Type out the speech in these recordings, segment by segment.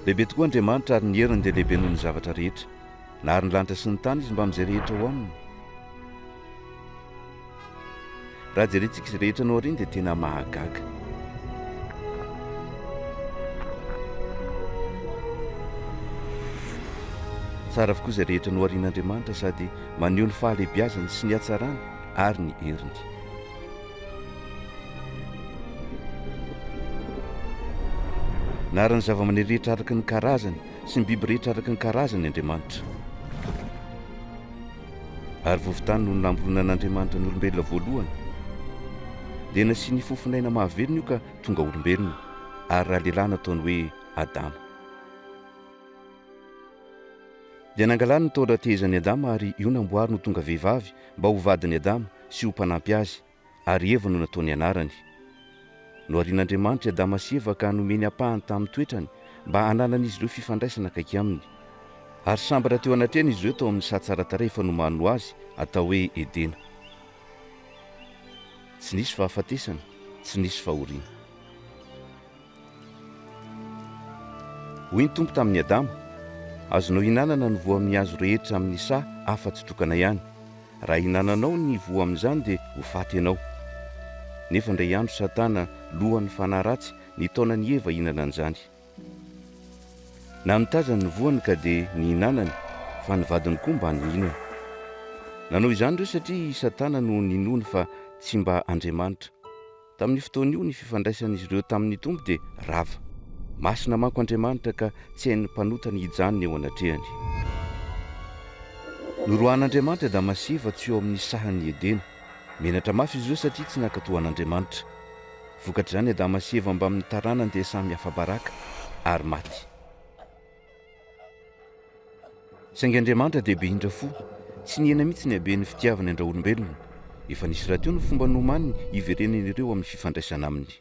Lehibe tokoa Andriamanitra ary ny heriny dia lehibe noho ny zavatra rehetra. Nahary ny lanitra sy ny tany Izy mbamin'izay rehetra ao aminy. Raha jerentsika izay rehetra nohariny dia tena mahagaga. Tsara avokoa izay rehetra noharin'Andriamanitra sady maneho ny fahalehibiazany sy ny hatsarany ary ny heriny. Nahary ny zavamaniry rehetra araka ny karazany sy ny biby rehetra araka ny karazany Andriamanitra. Ary vovon-tany no namboronan'Andriamanitra ny olombelona voalohany. Dia nasiany fofon'aina mahavelona io ka tonga olombelona, ary ralehilahy nataony hoe Adama. Dia nangalany ny taola tehezan'i Adama ary io namboariny ho tonga vehivavy mba ho vadin'i Adama sy ho mpanampy azy, ary Eva no nataony anarany. Noharian'Andriamanitra i Adama sy Eva ka nomeny ampahany tamin'ny toetrany mba hananan'izy ireo fifandraisana akaiky aminy. Ary sambatra teo anatrehany izy ireo tao amin'ny saha tsara tarehy efa nomaniny ho azy, atao hoe Edena. Tsy nisy fahafatesana, tsy nisy fahoriana. Hoy ny Tompo tamin'i Adama, Azonao ihinanana ny voa amin'ny hazo rehetra amin'ny saha afa-tsy tokana ihany. Raha ihinananao ny voa amin'izany dia ho faty ianao. Nefa indray andro Satana, lohan'ny fanahy ratsy, nitaona an'i Eva hihinana an'izany. Namitazany ny voany ka dia nihinanany, fa ny vadiny koa mba nihinana. Nanao izany ireo satria i Satana no ninoany fa tsy mba Andriamanitra. Tamin'io fotoana io, ny fifandraisan'izy ireo tamin'ny Tompo dia rava. Masina manko Andriamanitra ka tsy hain'ny mpanota ny hijanona eo anatrehany. Noroahan'Andriamanitra Adama sy Eva tsy eo amin'ny sahan'i Edena. Menatra mafy izy ireo satria tsy nankatò an'Andriamanitra. Vokatr'izany Adama sy Eva mbamin'ny taranany dia samy afa-baraka ary maty. Saingy Andriamanitra dia be indra fo, tsy nihena mihitsy ny haben'ny fitiavany an-draolombelona. Efa nisy rahateo ny fomba nomaniny hiverenany ireo amin'ny fifandraisana aminy.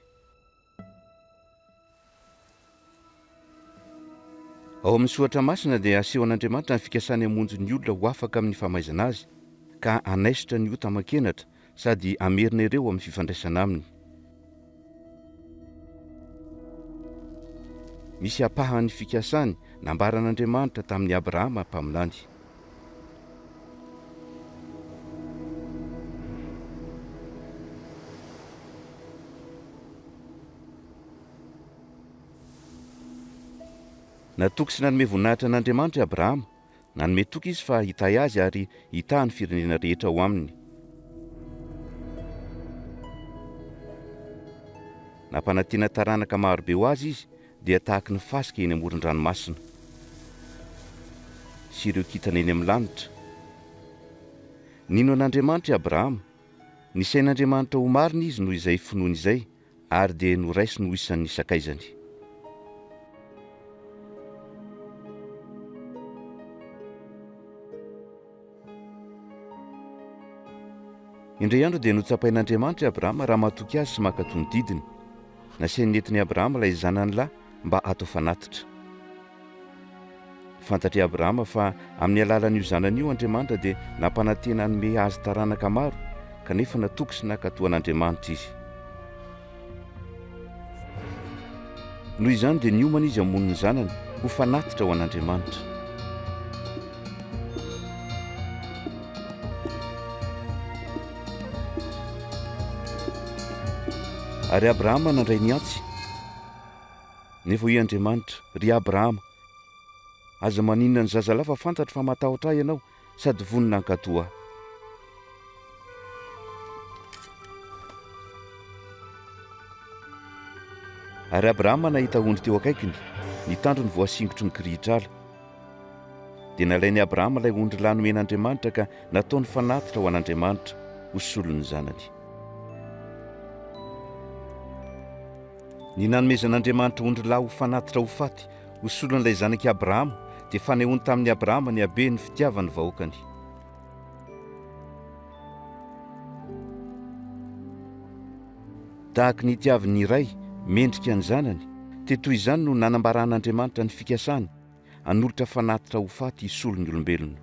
Ao amin'ny Soratra Masina dia asehon'Andriamanitra ny fikasany hamonjy ny olona ho afaka amin'ny famaizana azy, ka hanaisotra ny ota aman-kenatra sady hamerina ireo amin'ny fifandraisana aminy. Misy ampahan'ny fikasany nambaran'Andriamanitra tamin'i Abrahama mpaminany. Natoky sy nanome voninahitra an'Andriamanitra i Abrahama. Nanome toky izy fa hitahy azy ary hitaha ny firenena rehetra ao aminy. Nampanantena taranaka marobe ho azy izy, dia tahaky ny fasika eny amoron-dranomasina sy ireo kintana eny amin'ny lanitra. Nino an'Andriamanitra i Abrahama. Nisain'Andriamanitra ho marina izy noho izay finoany izay, ary dia noraisiny ho isan'ny sakaizany. Indray andro dia notsapain'Andriamanitra i Abrahama raha matoky azy sy mankatò ny didiny. Nasainy nentin'i Abrahama ilay zanany lahy mba hatao fanatitra. Fantatr'i Abrahama fa amin'ny alalan'io zanany io Andriamanitra dia nampanantena hanome azy taranaka maro, kanefa natoky sy nankatò an'Andriamanitra izy. Noho izany dia niomana izy hamono ny zanany ho fanatitra ho an'Andriamanitra. Ary Abrahama nandray ny antsy. Nefa hoy Andriamanitra, Ry Abrahama, aza maninona ny zazalahy fa fantatro fa matahotra ahy ianao sady vonona hankatò ahy. Ary Abrahama nahita ondry teo akaikiny, ny tandrony voasingotry ny kirihitr'ala. Dia nalain'i Abrahama ilay ondrilahy nomen'Andriamanitra ka nataony fanatitra ho an'Andriamanitra ho solon'ny zanany. Ny nanomezan'Andriamanitra ondrilahy ho fanatitra ho faty ho solon'ilay zanak'i Abrahama dia fanehoany tamin'i Abrahama ny haben'ny fitiavany ny vahoakany. Tahaky ny itiavin'ny ray mendrika ny zanany, dia toy izany no nanambaran'Andriamanitra ny fikasany hanolotra fanatitra ho faty hisolo ny olombelona.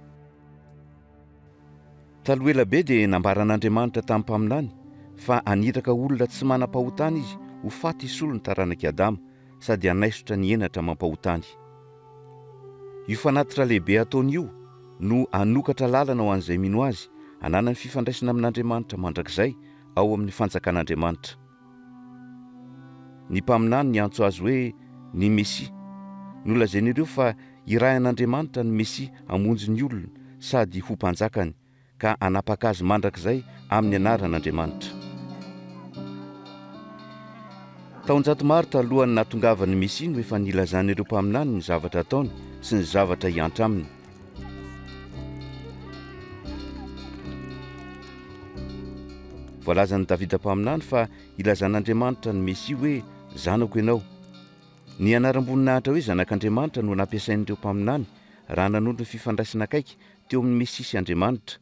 Taloha ela be dia nambaran'Andriamanitra tamin'ny mpaminany fa haniraka olona tsy manam-pahotana izy ho faty hisolo ny taranak'i Adama sady hanaisotra ny henatra amam-pahotany. Io fanatitra lehibe ataony io no hanokatra lalana ho an'izay mino Azy hananany fifandraisana amin'Andriamanitra mandrakizay ao amin'ny Fanjakan'Andriamanitra. Ny mpaminany niantso Azy hoe ny Mesia. Nolazain'ireo fa hirahin'Andriamanitra ny Mesia hamonjy ny olona sady ho Mpanjakany. ka hanapaka azy mandrakizay amin'ny anaran'Andriamanitra. Taonjato maro talohan'ny nahatongavan'ny Mesia no efa nilazan'ireo mpaminany ny zavatra ataony sy ny zavatra hiantra aminy. Voalazan'i Davida mpaminany fa ilazan'Andriamanitra ny Mesia hoe Zanako ianao. Ny anaram-boninahitra hoe Zanak'Andriamanitra no nampiasain'ireo mpaminany raha nanondro ny fifandraisana akaiky teo amin'ny Mesia sy Andriamanitra,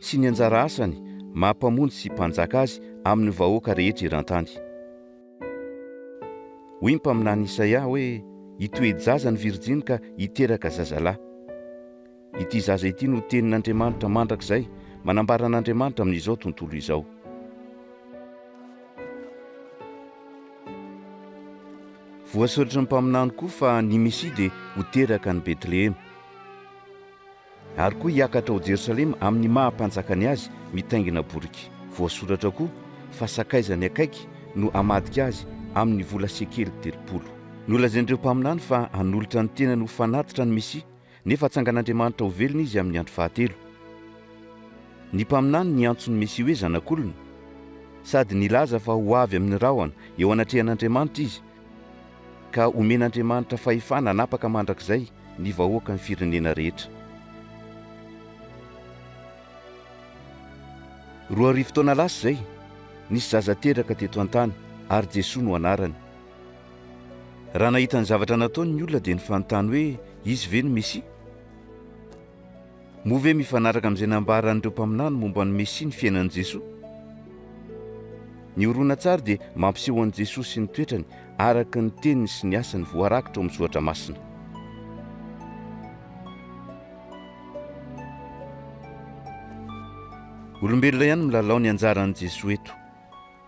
sy ny anjara asany maha Mpamonjy sy Mpanjaka azy amin'ny vahoaka rehetra eran-tany. Hoy ny mpaminany Isaia hoe, Hitoe-jaza ny virjiny ka hiteraka zazalahy. Ity zaza ity no Tenin'Andriamanitra mandrakizay, manambara an'Andriamanitra amin'izao tontolo izao. Voasoratry ny mpaminany koa fa ny Mesia dia ho teraka any Betlehema. Ary koa hiakatra ao Jerosalema amin'ny maha mpanjakany azy mitaingina boriky. Voasoratra koa fa sakaizany akaiky no hamadika azy amin'ny vola sekely 30. Nolazain'ireo mpaminany fa hanolotra ny tenany ho fanatitra ny Mesia, nefa hatsangan'Andriamanitra ho velona izy amin'ny andro fahatelo. Ny mpaminany niantso ny Mesia hoe Zanak'olona, sady nilaza fa ho avy amin'ny rahona eo anatrehan'Andriamanitra izy, ka omen'Andriamanitra fahefana hanapaka mandrakizay ny vahoakan'ny firenena rehetra. 2000 taona lasa izay, nisy zaza teraka teto an-tany, ary Jesoa no anarany. Raha nahita ny zavatra nataony ny olona dia nifanontany hoe, Izy ve no Mesia? Moa ve mifanaraka amin'izay nambaran'ireo mpaminany momba ny Mesia ny fiainan'i Jesoa? Ny horonantsary dia mampiseho an'i Jesoa sy ny toetrany araka ny teniny sy ny asany voarakitra ao amin'ny Soratra Masina. Olombelona ihany milalao ny anjaran'i Jesoa eto.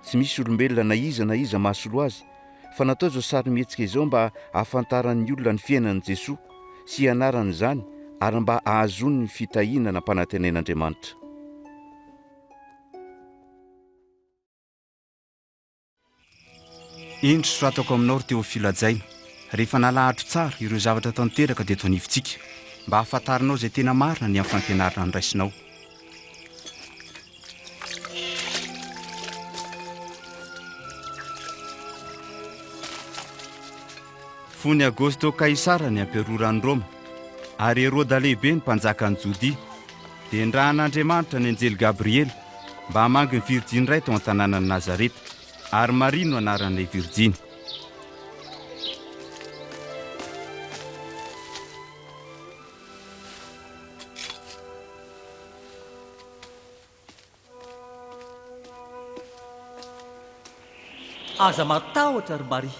Tsy misy olombelona na iza na iza mahasolo azy, fa natao izao sarimihetsika izao mba hahafantaran'ny olona ny fiainan'i Jesoa sy hianarany izany ary mba hahazoany ny fitahiana nampanantenain'Andriamanitra. Indro soratako aminao ry Teofilo hajaina, rehefa nalahatro tsara ireo zavatra tanteraka teto anivontsika, mba hahafantaranao izay tena marina ny amin'ny fampianarana noraisinao. Fony Agosto Kaisara ny amperoran'i Roma, ary Heroda Lehibe ny mpanjakan'i Jodia, dia nirahan'Andriamanitra ny anjely Gabriela mba hamangy ny virjiny iray tao an-tanànan'i Nazareta, ary Maria no anaran'ilay virjiny. Aza matahotra, ry Maria,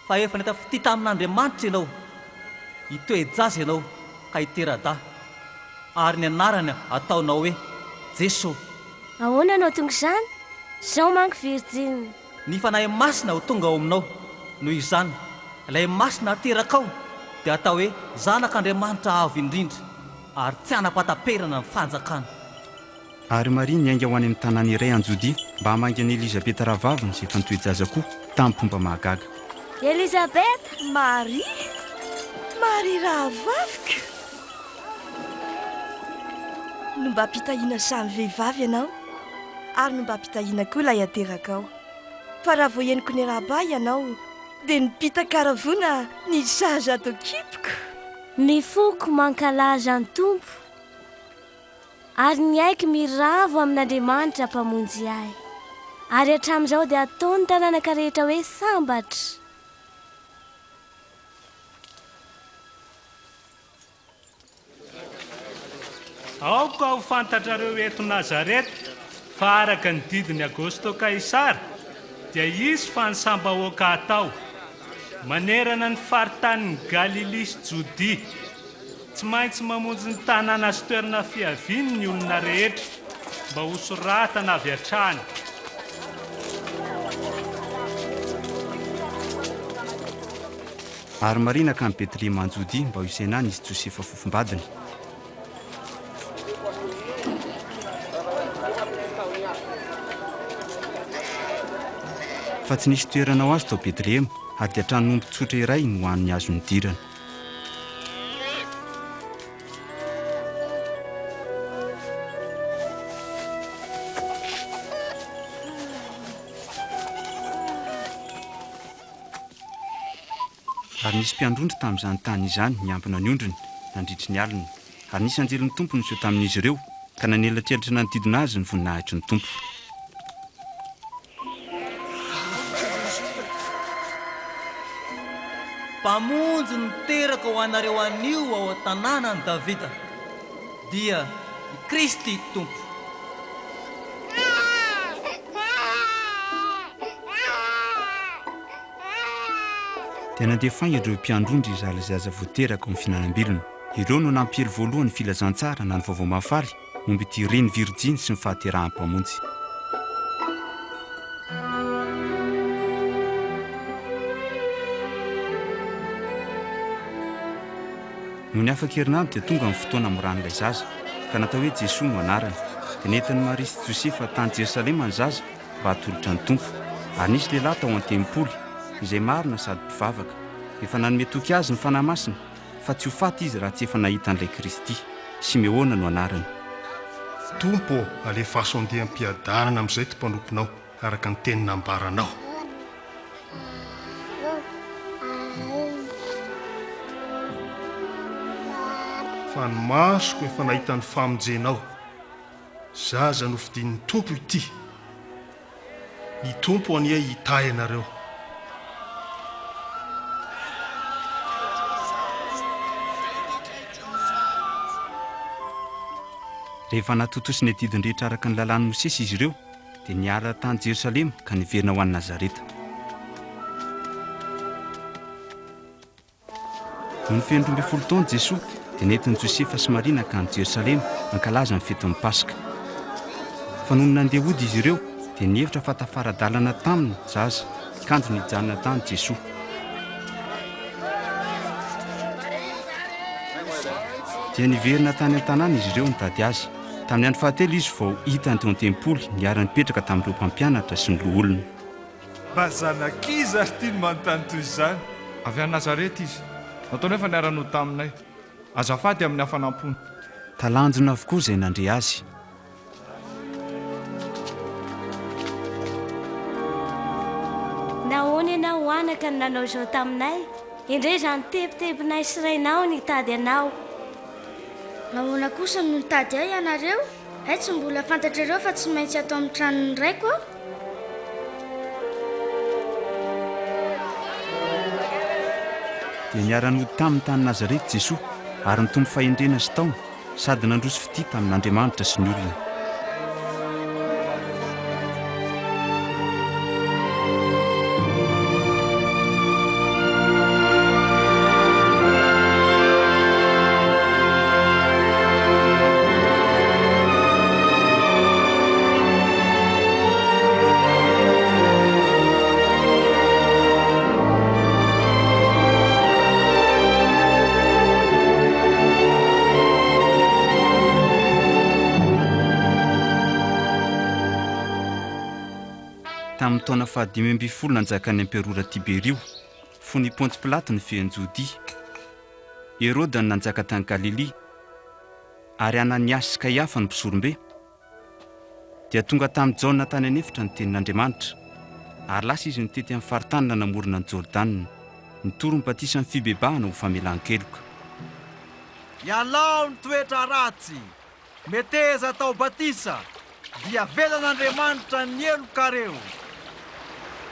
fa efa nahita fitia tamin'Andriamanitra ianao. Hitoe-jaza ianao ka hitera-dahy, ary ny anarany hataonao hoe Jeso. Ahoana no tonga izany? Izao manko virjina. Ny Fanahy Masina ho tonga ao aminao, noho izany, ilay Masina haterakao dia hatao hoe Zanak'Andriamanitra Avo Indrindra. Ary tsy hanam-pahataperana ny fanjakany. Ary Maria niainga ho any amin'ny tanàna iray any Jodia mba hamangy an'i Elizabeta rahavaviny izay efa nitoe-jaza koa, tamim-pomba mahagaga. Elizabeta! Maria! Maria rahavaviko! Nombam-pitahiana samy vehivavy ianao, ary nombam-pitahiana koa ilay aterakao. Fa raha vao henoko niarahaba ahy ianao, dia nipita-karavoana ny zaza ato an-kiboko. Ny foko mankalaza ny Tompo, ary ny aiko miravo amin'Andriamanitra Mpamonjy ahy. Ary hatramin'izao dia ataon'ny taranaka rehetra hoe sambatra. Aoka ho fantatrareo eto Nazareta fa araka ny didin'i Agosto Kaisara dia hisy fanisam-bahoaka hatao, manerana ny faritanin'i Galilia sy Jodia. Tsy maintsy mamonjy ny tanàna sy toerana fiaviany ny olona rehetra mba hosoratana avy hatrany. Ary Maria nankany Betlehema any Jodia mba ho isaina any izy Josefa fofombadiny. Fa tsy nisy toerana ho azy tao Betlehema, ary dia tranon'omby tsotra iray no hany azo nidirana. Ary nisy mpiandry ondry tamin'izany tany izany niambina ny ondriny nandritry ny alina. Ary nisy anjelin'ny Tompo niseho tamin'izy ireo, ka nanelatrelatra nanodidina azy ny voninahitry ny Tompo. Mpamonjy niteraka ho anareo anio ao an-tanànan'i Davida, dia i Kristy Tompo. Dia nandeha faingana ireo mpiandry ondry hizaha ilay zaza vao teraka ao amin'ny fihinanam-bilona. Ireo no nampiely voalohany ny filazantsara na ny vaovao mahafaly momba ity reny virjiny sy ny fahaterahan'ny Mpamonjy. Nony afaka herinandro dia tonga ny fotoana hamoran'ilay zaza, ka natao hoe Jesoa no anarany. Dia nentin'i Maria sy Josefa tany Jerosalema ny zaza, mba hatolotra ny Tompo. Ary nisy lehilahy tao an-tempoly, izay marina sady mpivavaka. Efa nanome toky azy ny Fanahy Masina fa tsy ho faty izy raha tsy efa nahita an'ilay Kristy. Simeona no anarany. Tompo ô, alefaso andiam-piadanana amin'izay ity mpanomponao, araka ny teny nambaranao. Fa ny masoko efa nahita ny famonjenao. Zaza nofidin'ny Tompo ity. Ny Tompo anie hitahy anareo. Rehefa natontosa ny adidiny rehetra araka ny lalàn'i Mosesy izy ireo, dia niala tany Jerosalema ka niverina ho any Nazareta. Nony feno 12 taona Jesoa, dia nentin'i Josefa sy Maria nankany Jerosalema hankalaza ny fetin'ny Paska. Fa nony nandeha hody izy ireo, dia nihevitra fa tafara-dalana taminy ny zaza, kanjo nijanona tany Jesoa. Dia niverina tany an-tanàna izy ireo nitady azy. Tamin'ny andro fahatelo izy vao hitany teo an-tempoly, niara-nipetraka tamin'ireo mpampianatra sy ny loholona. Mba zanak'iza ary ity no manontany toy izany? Avy any Nazareta izy. Nataonay fa niara-nody taminay. Azafady amin'ny hafanam-pony. Talanjona avokoa izay nandre azy. Nahoana ianao anaka no nanao izao taminay? Endrey izany tebitebinay sy rainao nitady anao. Nahoana kosa no nitady ahy ianareo? Hay tsy mbola fantatrareo fa tsy maintsy ato amin'ny tranon'ny Raiko aho? Dia niara-nody taminy tany Nazareta Jesoa, ary nitombo fahendrena sy taona, sady nandroso fitia tamin'Andriamanitra sy ny olona. Tamin'ny taona fahadimy ambin'ny folo nanjakan'ny emperora Tiberio, fony i Pontsy Pilato nifehy an'i Jodia, Heroda no nanjaka tany Galilia, ary Ananiasy sy Kaiafa no mpisorombe, dia tonga tamin'i Jaona tany an'efitra ny tenin'Andriamanitra, ary lasa izy nitety amin'ny faritany nanamorona an'i Jordana, nitory ny batisan'ny fibebahana ho famelan-keloka. Ialao ny toetra ratsy, meteza atao batisa, dia avelan'Andriamanitra ny helokareo,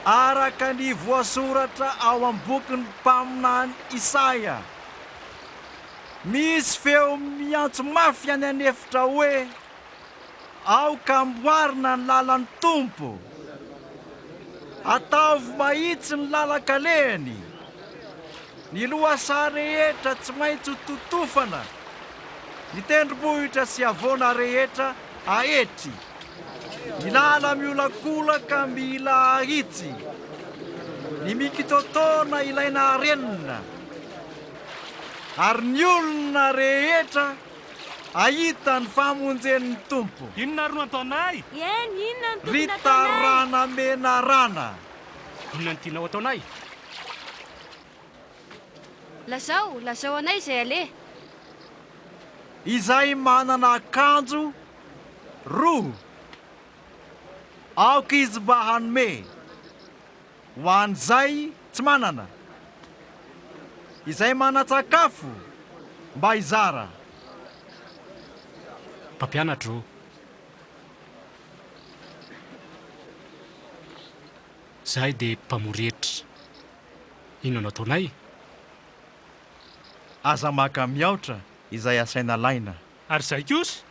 araka ny voasoratra ao amin'ny bokin'ny mpaminany Isaia. Misy feo miantso mafy any an'efitra hoe, Aoka amboarina ny lalan'ny Tompo! Ataovy mahitsy ny lalan-kalehany! Ny lohasaha rehetra tsy maintsy ho totofana, ny tendrombohitra sy havoana rehetra aetry, ny lala-miolakolaka mila ahitsy, ny mikitoatoana ilaina harenina. Ary ny olona rehetra hahita ny famonjen'ny Tompo. Inona ary no ataonay? Eny, inona no Ry tokony hataonay? tarana-menarana! Inona no tianao hataonay? Lazao, lazao anay izay aleha. Izay manana akanjo roa, aoka izy mba hanome ho an'izay tsy manana. Izay manan-tsakafo mba hizara. Mpampianatra ô! Izahay dia mpamory hetra. Inona no ataonay? Aza maka mihaotra izay asaina alaina. Ary izahay kosa,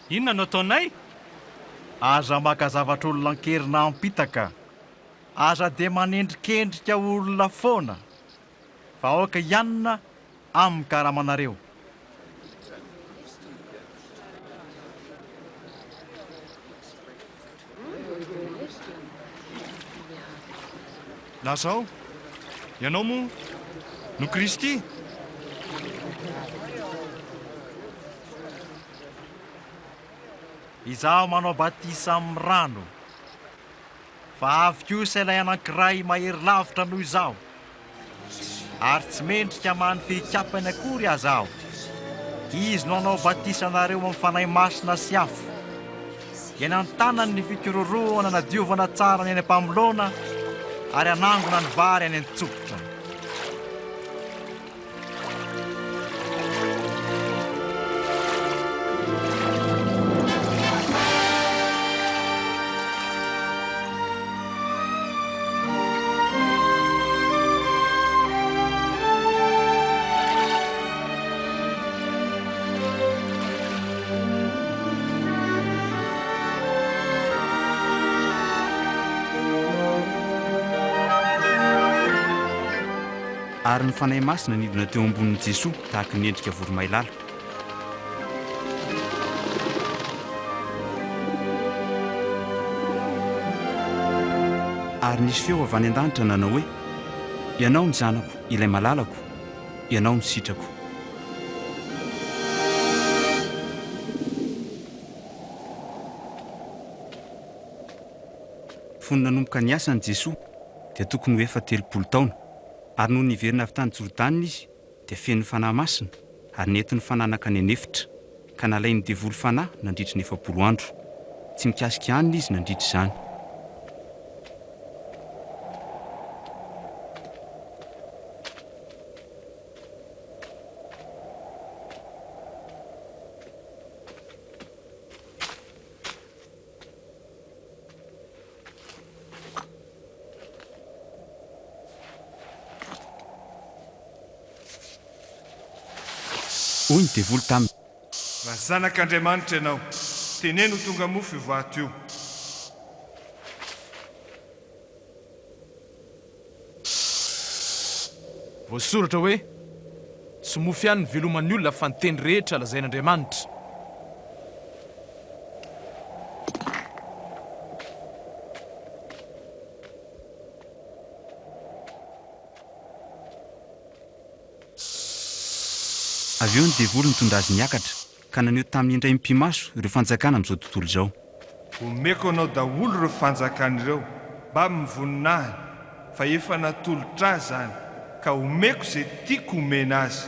inona no ataonay? Aza maka zavatr'olona an-kery na am-pitaka. Aza dia manendrikendrika olona foana, fa aoka hianina amin'ny karamanareo. Lazao, ianao moa no Kristy? Izaho manao batisa amin'ny rano, fa avy kosa ilay anankiray mahery lavitra noho izaho, ary tsy mendrika hamaha ny fehikapany akory aza aho. Izy no hanao batisa anareo amin'ny Fanahy Masina sy afo. Eny an-tanany ny fikororohana nadiovana tsara ny any am-pamoloana ary hanangona ny vary any an-tsopitra. Ary ny Fanahy Masina nidina teo ambonin'i Jesoa tahaka ny endrika voromailala. Ary nisy feo avy any an-danitra nanao hoe, Ianao no Zanako, ilay malalako, Ianao no sitrako. Fony nanomboka ny asany Jesoa dia tokony ho efa 30 taona, ary nony niverina avy tany Jordana Izy dia feno ny Fanahy Masina, ary nentin'ny Fanahy nankany an'efitra, ka nalain'ny devoly fanahy nandritry ny 40 andro. Tsy mikasika hanina izy nandritra izany. Hoy ny devoly taminy. Raha Zanak'Andriamanitra ianao, teneno ho tonga mofo io vato io. Voasoratra hoe, Tsy mofo ihany no iveloman'ny olona fa ny teny rehetra lazain'Andriamanitra. Avy eo ny devoly nitondra azy niakatra, ka naneho taminy indray mipi-maso ireo fanjakana amin'izao tontolo izao. Omeko anao daholo ireo fanjakana ireo, mbamin'ny voninahiny, fa efa natolotra ahy izany, ka omeko izay tiako homena azy.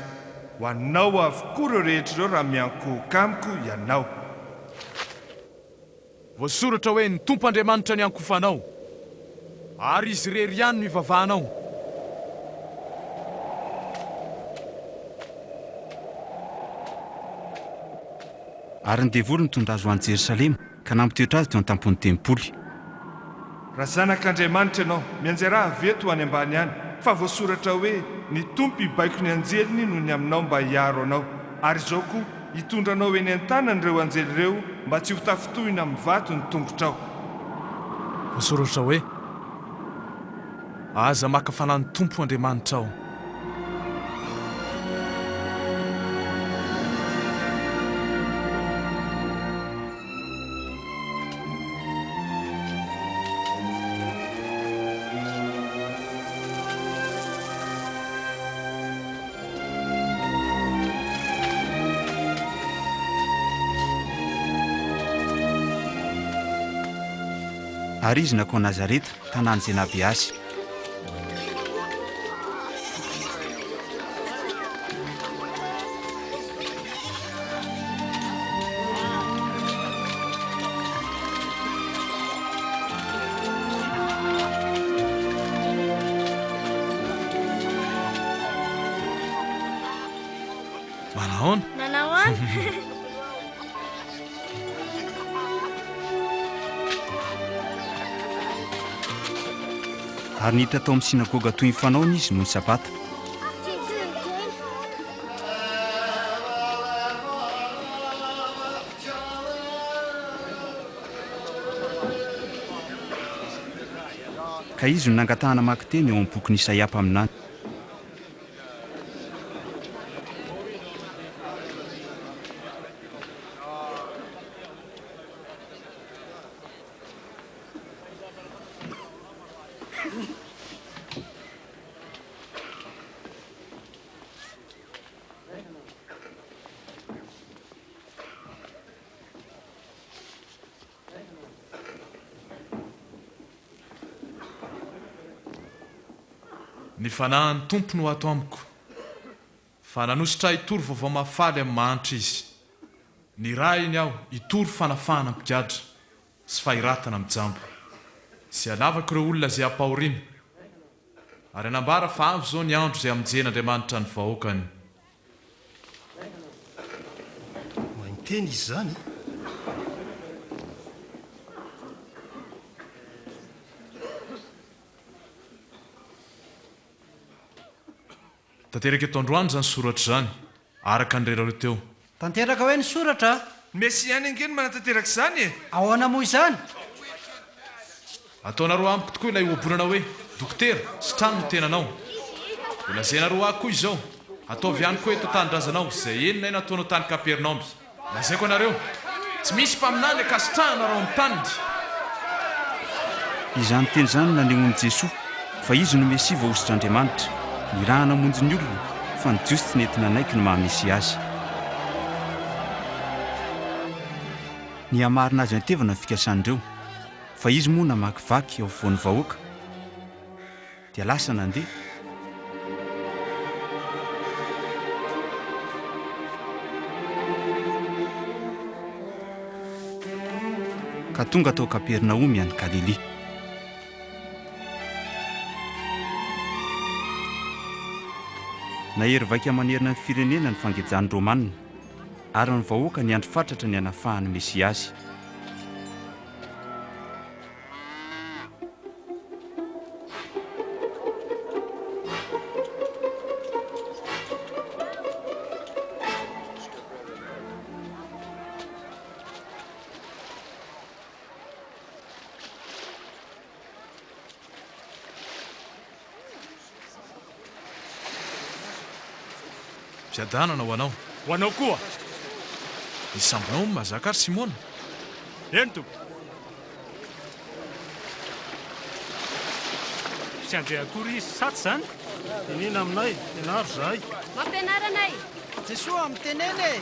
Ho anao avokoa ireo rehetra ireo raha miankohoka amiko ianao. Voasoratra hoe, Ny Tompo Andriamanitra niankofanao, ary Izy irery ihany no ivavahanao. Ary ny devoly nitondra azy ho any Jerosalema, ka nampitoetra azy teo an-tampon'ny tempoly. Raha Zanak'Andriamanitra ianao, mianjerà avy eto ho any ambany any, fa voasoratra hoe, Ny Tompo hibaiko ny anjeliny noho ny aminao mba hiaro anao. Ary izao koa, Hitondra anao eny an-tanany ireo anjely ireo mba tsy ho tafintohina amin'ny vato ny tongotrao. Voasoratra hoe, Aza maka fanahy ny Tompo Andriamanitrao. Ary izy nankao Nazareta, tanàna izay nahabe azy. Manahoana? Manahoana? Ary niditra tao amin'ny synagoga toy ny fanaony izy nony Sabata. Ka izy no nangatahana hamaky teny ao amin'ny bokin'i Isaia mpaminany. Ny Fanahin'ny Tompo no ato amiko, fa nanosotra ahy hitory vaovao mahafaly amin'ny mahantra Izy. Nirahiny aho hitory fanafahana mpigadra sy fahiratana amin'ny jamba, sy hanavaka ireo olona izay ampahoriana, ary hanambara fa avy izao ny andro izay hamonjen'Andriamanitra ny vahoakany. Mahay miteny izy izany e! Tanteraka eto androany izany soratra izany, araka ny renareo teo. Tanteraka hoe ny soratra? Ny Mesia ihany ange no manatanteraka izany e! Ahoana moa izany? Ataonareo amiko tokoa ilay ohabolana hoe, Dokotera, sitrano ny tenanao. Holazainareo ahy koa izao, Ataovy ihany koa eto an-tanindrazanao izay henonay nataonao tany Kapernaomy. Lazaiko anareo, tsy misy mpaminany ankasitrahana raha ao amin'ny taniny. Izany teny izany no nanehoan'i Jesoa fa Izy no Mesia voahosotr'Andriamanitra, nirahana hamonjy ny olona, fa ny Jiosy tsy nety nanaiky ny maha Mesia Azy. Nihamarina azy an-tevana ny fikasan'ireo, fa Izy moa namakivaky eo afovoan'ny vahoaka, dia lasa nandeha. Ka tonga tao Kapernaomy any Galilia. Nahery vaika manerana ny firenena ny fangejan'ny Romanina, ary ny vahoaka niandry fatratra ny hanafahan'ny Mesia azy. Fiadanana ho anao. Ho anao koa. Ny sambonao mahazaka ry Simona? Eny tompoko. Tsy handre akory izy, sa tsy izany? Tenena aminay, ianaro izahay. Mampianara anay. Jesoa, mitenena e!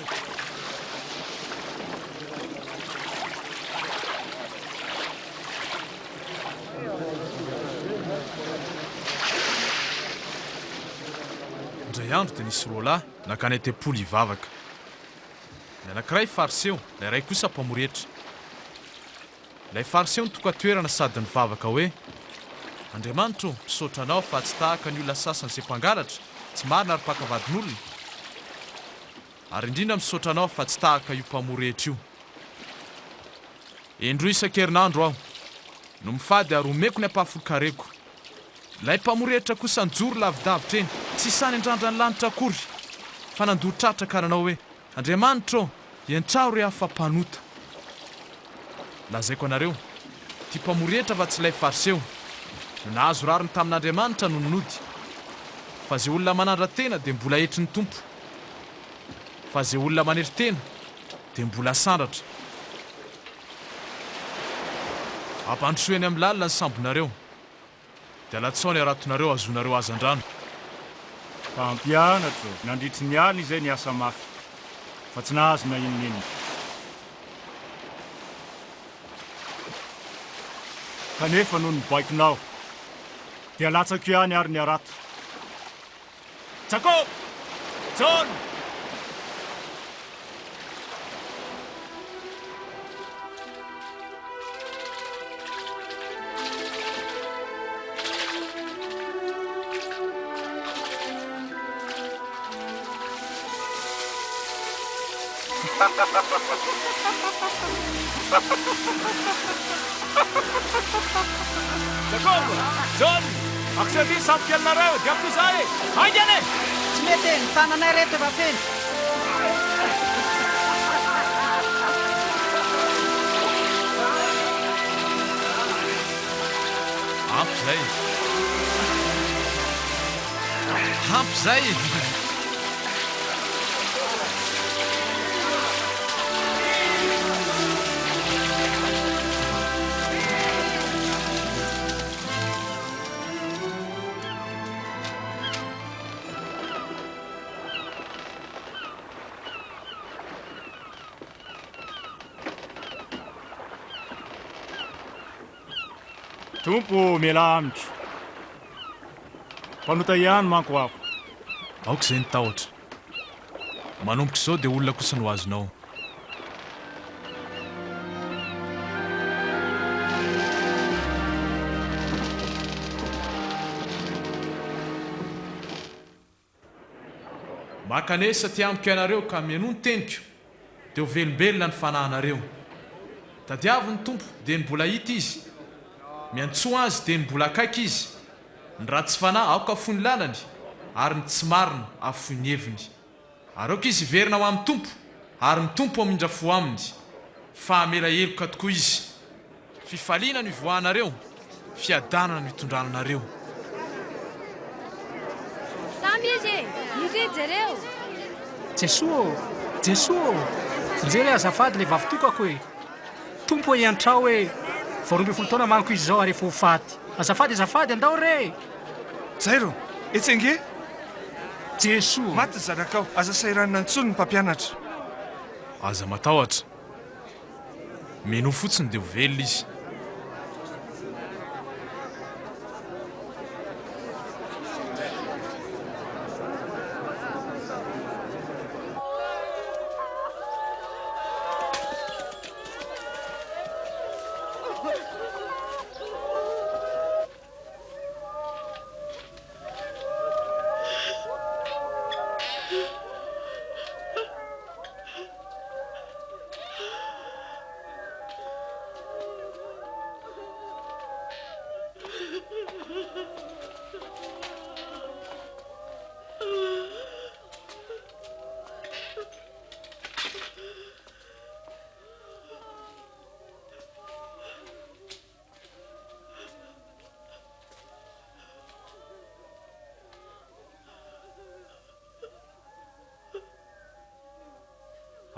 Indray andro dia nisy roalahy nankany an-tempoly hivavaka. Ny anankiray Fariseo, ilay iray kosa mpamory hetra. Ilay Fariseo nitoka-toerana sady nivavaka hoe, Andriamanitra ô, misaotra Anao fa tsy tahaka ny olona sasany izay mpangalatra, tsy marina ary mpaka vadin'olona. Ary indrindra misaotra Anao fa tsy tahaka io mpamory hetra io. Indroa isan-kerinandro aho no mifady ary omeko ny ampahafolon-kareko. Ilay mpamory hetra kosa nijoro lavidavitra eny, tsy sahy niandrandra ny lanitra akory, fa nandoa tratra ka nanao hoe, Andriamanitra ô, iantrao re aho fa mpanota. Lazaiko anareo, ity mpamory hetra fa tsy ilay Fariseo, no nahazo rariny tamin'Andriamanitra nony nody. Fa izay olona manandra-tena dia mbola hetrin'ny Tompo, fa izay olona manetry tena dia mbola sandratra. Ampandrosoy any amin'ny lalina ny sambonareo. Dia alatsao ny haratonareo hahazoanareo hazandrano. Mpampianatra ô, nandritry ny alina izay niasa mafy, fa tsy nahazo na inon'inona. Kanefa noho ny baikonao, dia latsako ihany ary ny harato. Jakoba! Jaona! Jakoba! Jaona! Akiseo aty ny sambokelinareo dia ampiloza ahy e! Haingana e! Tsy mety e! Ny tananay reto efa feno. Ampy izay! Ampy izay! Tompo ô, mialà amiko. Mpanota ihany manko aho. Aoka izay ny tahotra. Manomboka izao dia olona kosa no azonao. Mankanesa aty amiko ianareo ka mihainoa ny teniko, dia ho velombelona ny fanahinareo. Tadiavo ny Tompo dia ny mbola hita Izy, miantsoa Azy dia ny mbola akaiky Izy. Ny ratsy fanahy aoka hafoy ny lalany, ary ny tsy marina hafoy ny heviny. Ary aoka izy hiverina ho amin'ny Tompo, ary ny Tompo hamindra fo aminy, fa hamela heloka tokoa Izy. Fifaliana no ivoahanareo, fiadanana no itondrana anareo. Tamy izy e! Indry jereo! Jesoa ô! Jesoa ô! Vonjeo re azafady ilay vavitokako e! Tompo ô iantrao e! Vao 12 taona manko izy izao ary efa ho faty. Azafady azafady andao re! Jairo, etsy ange! Jesoa ô! Maty ny zanakao, aza sahiranina intsony ny mpampianatra. Aza matahotra. Minoa fotsiny dia ho velona izy.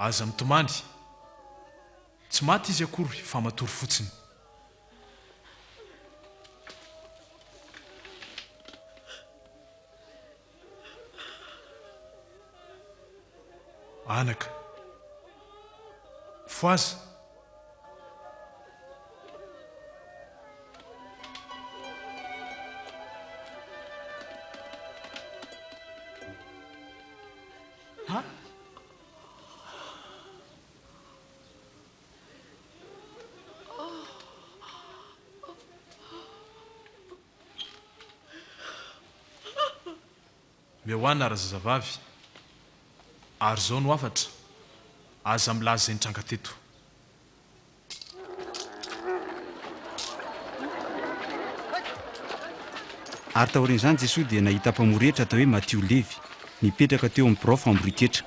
Aza mitomany. Tsy maty izy akory fa matory fotsiny. Anaka. Fohaza. Ha? Mihoana razazavavy, ary izao no hafatra, aza milaza izay nitranga teto. Ary taorian'izany Jesoa dia nahita mpamory hetra atao hoe Matio Levy, nipetraka teo amin'ny birao famorian-ketra.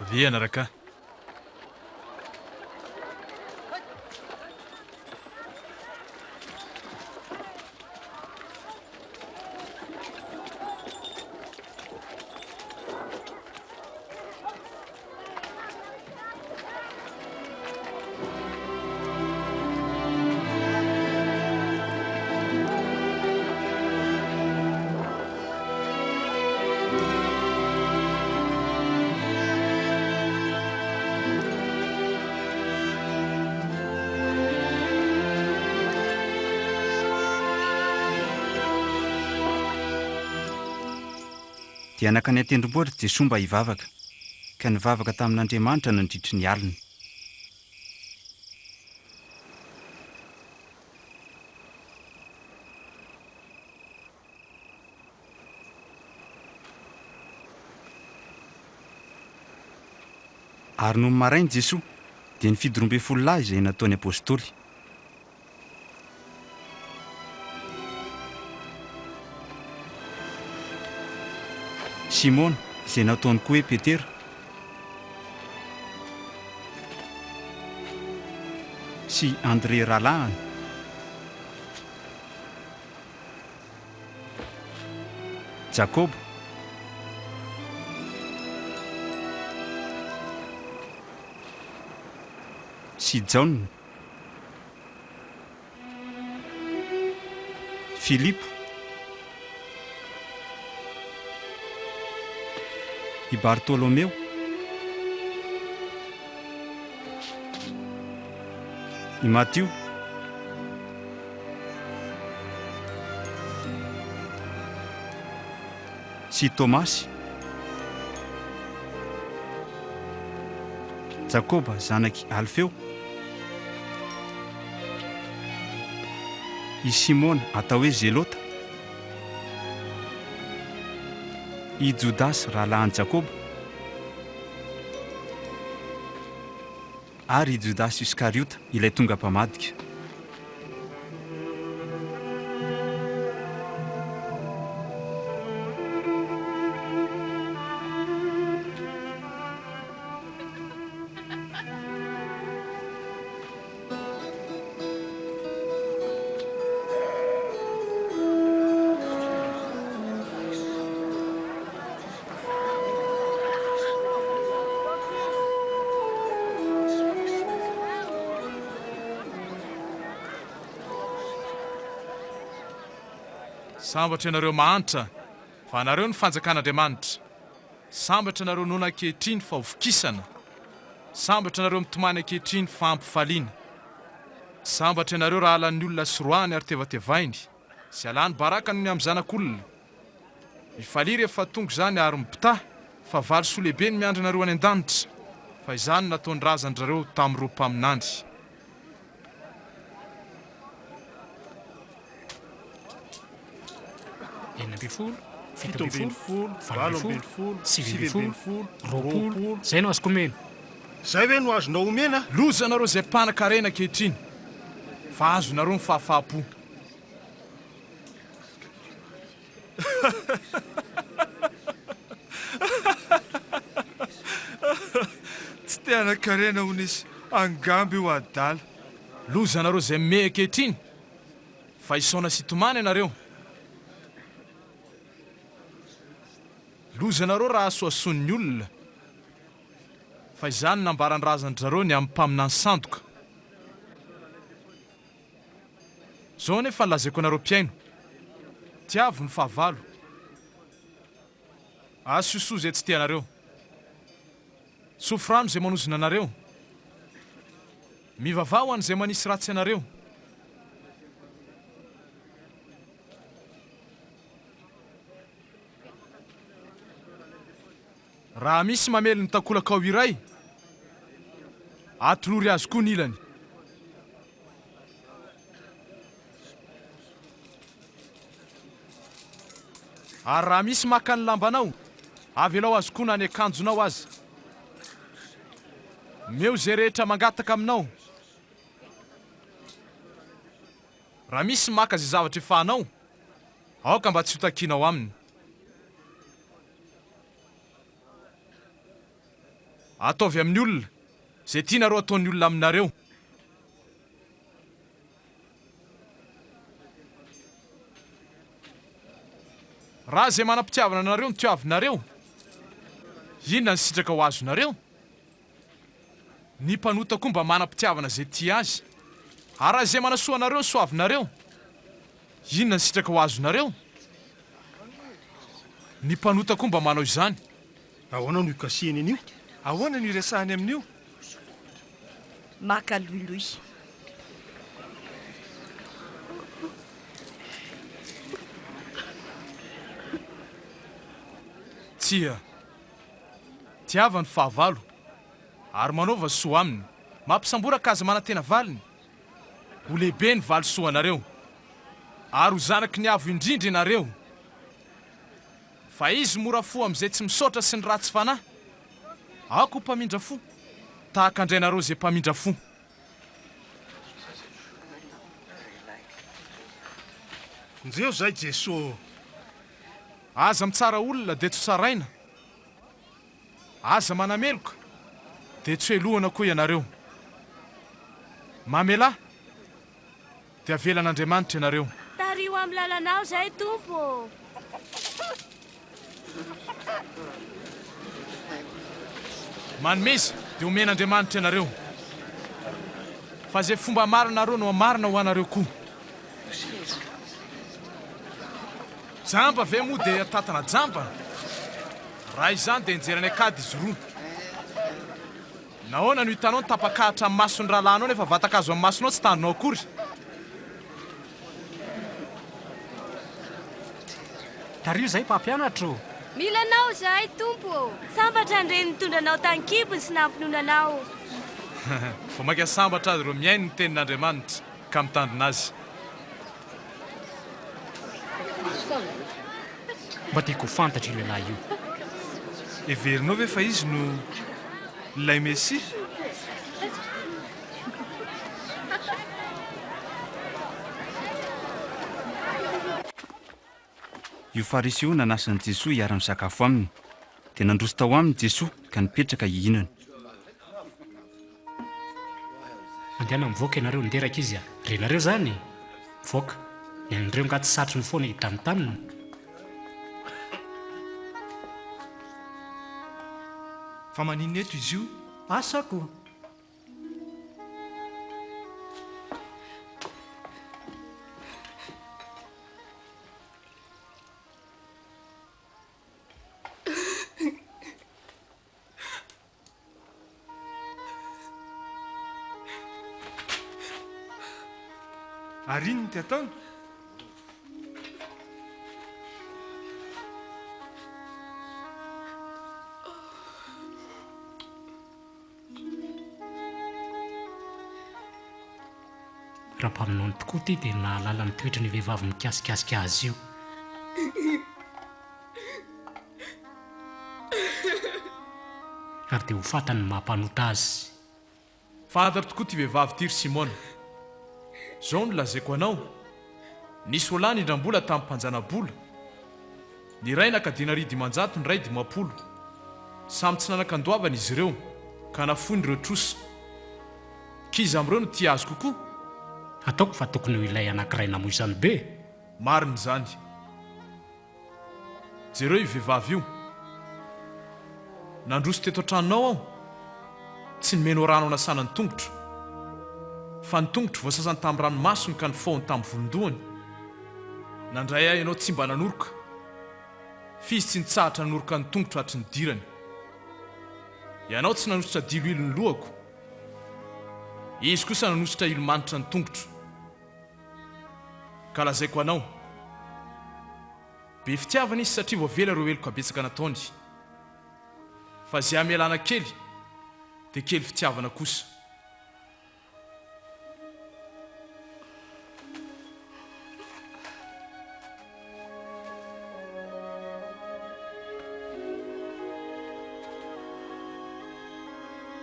Avia anaraka. Dia nankany an-tendrombohitra Jesoa mba hivavaka, ka nivavaka tamin'Andriamanitra nandritry ny alina. Ary nony maraina Jesoa, dia nifidy 12 lahy izay nataony apostoly. Simona, izay nataony koa hoe Petera, sy Andre rahalahiny, Jakoba, sy Jaona, Filipo, i Bartôlômeo, i Matio, sy i Tômasy, Jakoba zanak'i Alfeo, i Simona atao hoe Zelota, i Jodasy rahalahin'i Jakoba, ary i Jodasy Iskariota ilay tonga mpamadika. Sambatra ianareo mahantra, fa anareo ny fanjakan'Andriamanitra. Sambatra ianareo noana ankehitriny fa hovokisana. Sambatra ianareo mitomany ankehitriny fa hampifaliana. Sambatra ianareo raha halan'ny olona sy roahiny ary tevatevainy, sy alany baraka noho ny amin'ny Zanak'olona. Mifalia rehefa tonga izany ary mibitaha, fa valisoa lehibe no miandry anareo any an-danitra, fa izany no nataon'ny razan-dry zareo tamin'ireo mpaminany. 16, 17, 18, 19, 20, izay no azoko omena. Izay ve no azonao omena? Loza anareo izay mpanan-karena ankehitriny, fa azonareo ny fahafaham-po. Tsy te hanan-karena hono izy, angamba io adala. Loza anareo izay mimehy ankehitriny, fa hisaona sy hitomany ianareo. Loza anareo raha asoasoan'ny olona, fa izany no nambaran-drazan-dry zareo ny amin'ny mpaminany sandoka. Izao anefa no lazaiko anareo mpihaino, Tiavo ny fahavalo, asio soa izay tsy tia anareo, tsofy rano izay manozona anareo, mivavaha ho an'izay manisy ratsy anareo. Raha misy mamely ny takolakao iray, atolory azy koa ny ilany. Ary raha misy maka ny lambanao, avelao azy koa na ny akanjonao aza. Omeo izay rehetra mangataka aminao. Raha misy maka izay zavatra efa anao, aoka mba tsy hotakianao aminy. Ataovy amin'ny olona izay tianareo hataon'ny olona aminareo. Raha izay manam-pitiavana anareo no tiavinareo, inona ny sitraka ho azonareo? Ny mpanota koa mba manam-pitiavana izay tia azy. Ary raha izay manasoa anareo no soavinareo, inona ny sitraka ho azonareo? Ny mpanota koa mba manao izany. Ahoana no ikasihany an'io? Ahoana no iresahany amin'io? Maka loiloy. Tsia. Tiava ny fahavalo, ary manaova soa aminy. Mampisamboraka aza manantena valiny. Ho lehibe ny valisoanareo, ary ho zanaky ny Avo Indrindra ianareo. Fa Izy mora fo amin'izay tsy misaotra sy ny ratsy fanahy. Aoka ho mpamindra fo, tahaka an-dRainareo izay mpamindra fo. Vonjeo izahay Jesoa ô! Aza mitsara olona dia tsy ho tsaraina, aza manameloka dia tsy hohelohana koa ianareo. Mamelà dia havelan'Andriamanitra ianareo. Tariho amin'ny lalanao izay Tompo ô! Manomeza dia homen'Andriamanitra ianareo, fa izay fomba amarinareo no hamarina ho anareo koa. Jamba ve moa dia tatana jamba? Raha izany dia nijery any an-kady izy roa. Nahoana no hitanao ny tapa-kahatra amin'ny mason'ny rahalahinao nefa vatan-kazo amin'ny masonao tsy tandrinao akory? Tariho izahay mpampianatra ô! Mila Anao izahay Tompo ô! Sambatra ny reny nitondra anao tan-kibony sy nampinono anao. Vao mainka sambatra azy ireo mihaino ny tenin'Andriamanitra ka mitandrina azy. Mba tiako ho fantatra io lehilahy io. Heverinao ve fa izy no ilay Mesia? Io Fariseo io nanasa an'i Jesoa hiara-misakafo aminy. Dia nandroso tao aminy Jesoa ka nipetraka hihinana. Mandehana mivoaka ianareo nderaka izy a! Renareo zany? Mivoaka. Ny an'ireo nga tsy satriny foana hitantanina? Fa maninona eto izy io? Asa ko! Ary inona ty ataony? Raha mpaminany tokoa ity dia nahalala ny toetry ny vehivavy mikasikasika azy io. Ary dia ho fantany ny maha mpanota azy. Fantatro tokoa ity vehivavy ity ry Simona. Izao no lazaiko anao, Nisy roalahy nindram-bola tamin'ny mpanjana-bola. Ny iray naka denaria 500, ny iray 50. Samy tsy nanan-kandoavana izy ireo, ka nafoiny ireo trosa. K'iza amin'ireo no tia azy kokoa? Ataoko fa tokony ho ilay anankiray namoizany be. Marina izany. Jereo io vehivavy io. Nandroso teto an-tranonao aho, tsy nomenao rano hanasana ny tongotro, fa ny tongotro voasasany tamin'ny ranomasony ka nofaohiny tamin'ny volon-dohany. Nandray ahy ianao tsy mba nanoroka, f'izy tsy nitsahatra nanoroka ny tongotro hatry ny nidirany. Ianao tsy nanosotra diloilo ny lohako, izy kosa nanosotra ilo manitra ny tongotro. Ka lazaiko anao, be fitiavana izy satria voavela ireo heloka betsaka nataony. Fa izay amelana kely dia kely fitiavana kosa.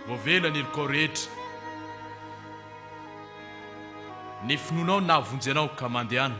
Voavela ny helokao rehetra. Ny finoanao nahavonjy anao ka mandehana.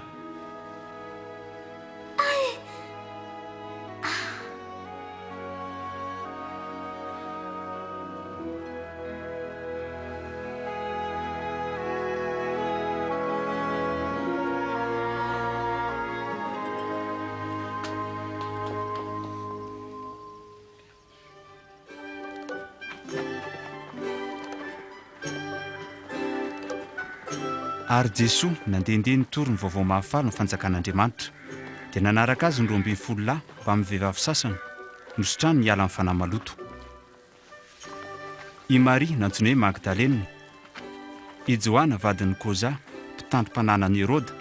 Ary Jesoa nandehandeha nitory ny vaovao mahafaly ny fanjakan'Andriamanitra. Dia nanaraka azy ny 12 lahy mbamin'ny vehivavy sasany, nositraniny hiala amin'ny fanahy maloto. I Maria nantsoina hoe Magdalena, i Joana vadin'i Koza, mpitandrim-pananan'i Heroda,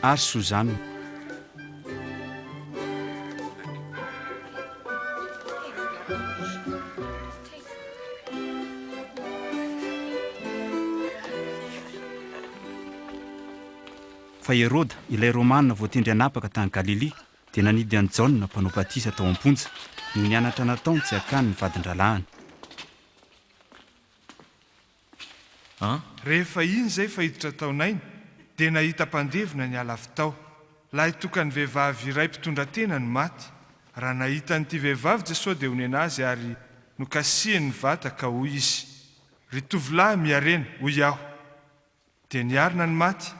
ary Sozana. Fa Heroda, ilay Romana voatendry hanapaka tany Galilia, dia nanidy an'i Jaona mpanao batisa tao am-ponja, noho ny anatra nataony tsy hakany ny vadin-drahalahiny. Rehefa iny izay fa hiditra tao Naina, dia nahita mpandevina niala avy tao. Lahitokan'ny vehivavy iray mpitondra tena no maty. Raha nahita an'ity vehivavy Jesoa dia onena azy ary nokasihiny ny vata ka hoy Izy, Ry tovolahy miharena, hoy aho. Dia niarina ny maty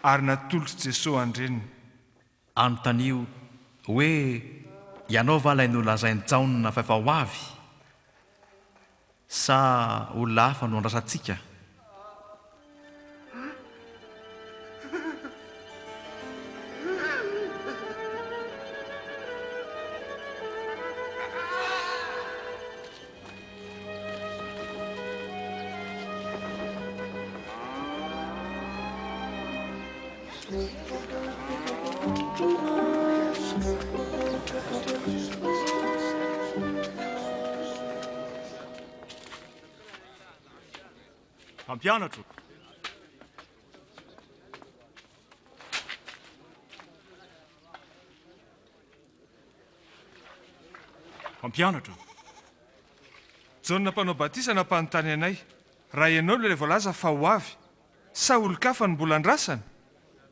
ary natolotr'i Jesoa an-dreniny. Anontanio hoe, Ianao va ilay nolazain'i Jaona fa efa ho avy, sa olona hafa no andrasantsika? Mpampianatro. Mpampianatra. Jaona Mpanao Batisa nampanontany anay, raha ianao ilay voalaza fa ho avy, sa olon-kafa no mbola andrasana?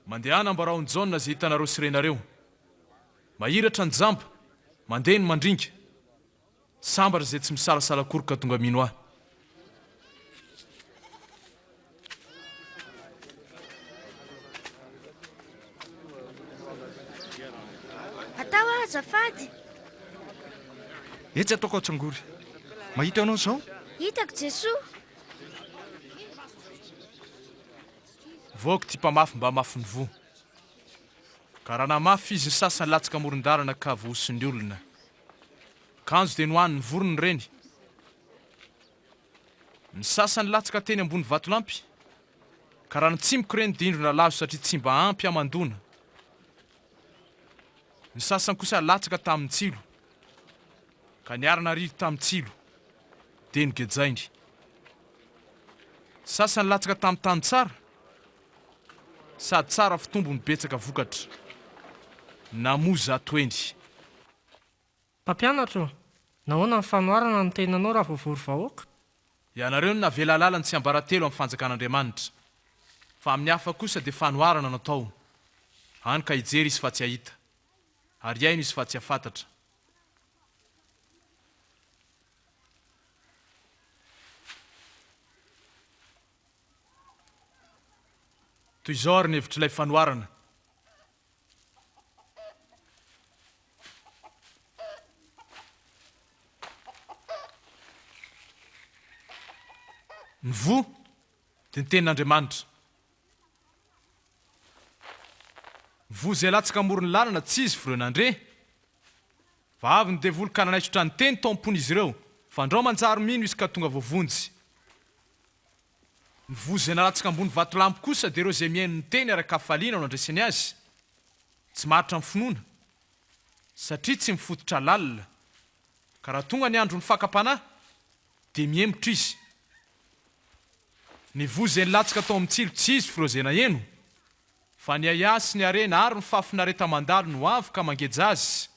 Mandehana ambarao an'i Jaona izay hitanareo sy renareo. Mahiratra ny jamba, mandeha ny mandringa. Sambatra izay tsy misalasala akory ka tonga mino ahy. Atao aho azafady. Etsy ataoko atsangory. Mahita anao izao? Hitako Jesoa. Voako ty mpamafy mba hamafy ny voa. Ka raha namafy izy ny sasany latsaka amoron-dalana ka voahosin'ny olona. Kanjo dia nohanin'ny vorona ireny. Ny sasany latsaka teny ambony vatolampy, ka raha nitsimoka ireny dia indro nalazo satria tsy mba ampy hamandoana. Ny sasany kosa latsaka tamin'ny tsilo, ka niara-nariry tamin'ny tsilo, dia nogejainy. Ny sasany latsaka tamin'ny tany tsara, sady tsara fitombo no betsaka vokatra. Namoa zatoeny. Mpampianatra ô, nahoana ny fanoharana no tenanao raha voavory vahoaka? Ianareo no navela hahalala ny tsiambaratelo amin'ny fanjakan'Andriamanitra, fa amin'ny hafa kosa dia fanoharana no atao, hany ka hijery izy fa tsy hahita, ary hihaino izy fa tsy hahafantatra. Toy izao ary ny hevitr'ilay fanoharana. Ny voa dia ny tenin'Andriamanitra. Ny voa izay latsaka amoron'ny lalana tsy izy f'ireo nandre. Fa avy ny devoly ka nanaisotra ny teny tao am-pon'izy ireo, fandrao manjary mino izy ka tonga voavonjy. Ny voa izay nalatsaka ambony vatolampy kosa dia ireo izay mihaino ny teny ary an-kafaliana no andraisany azy. Tsy maharitra ny finoana, satria tsy mifototra lalina. Ka raha tonga ny andron'ny fakam-panahy, dia mihemotra izy. Ny voa izay nilatsaka tao amin'ny tsilo tsy izy f'ireo izay naheno, fa ny ahiahy sy ny harena ary ny fahafinareta-mandalo no avy ka mangeja azy,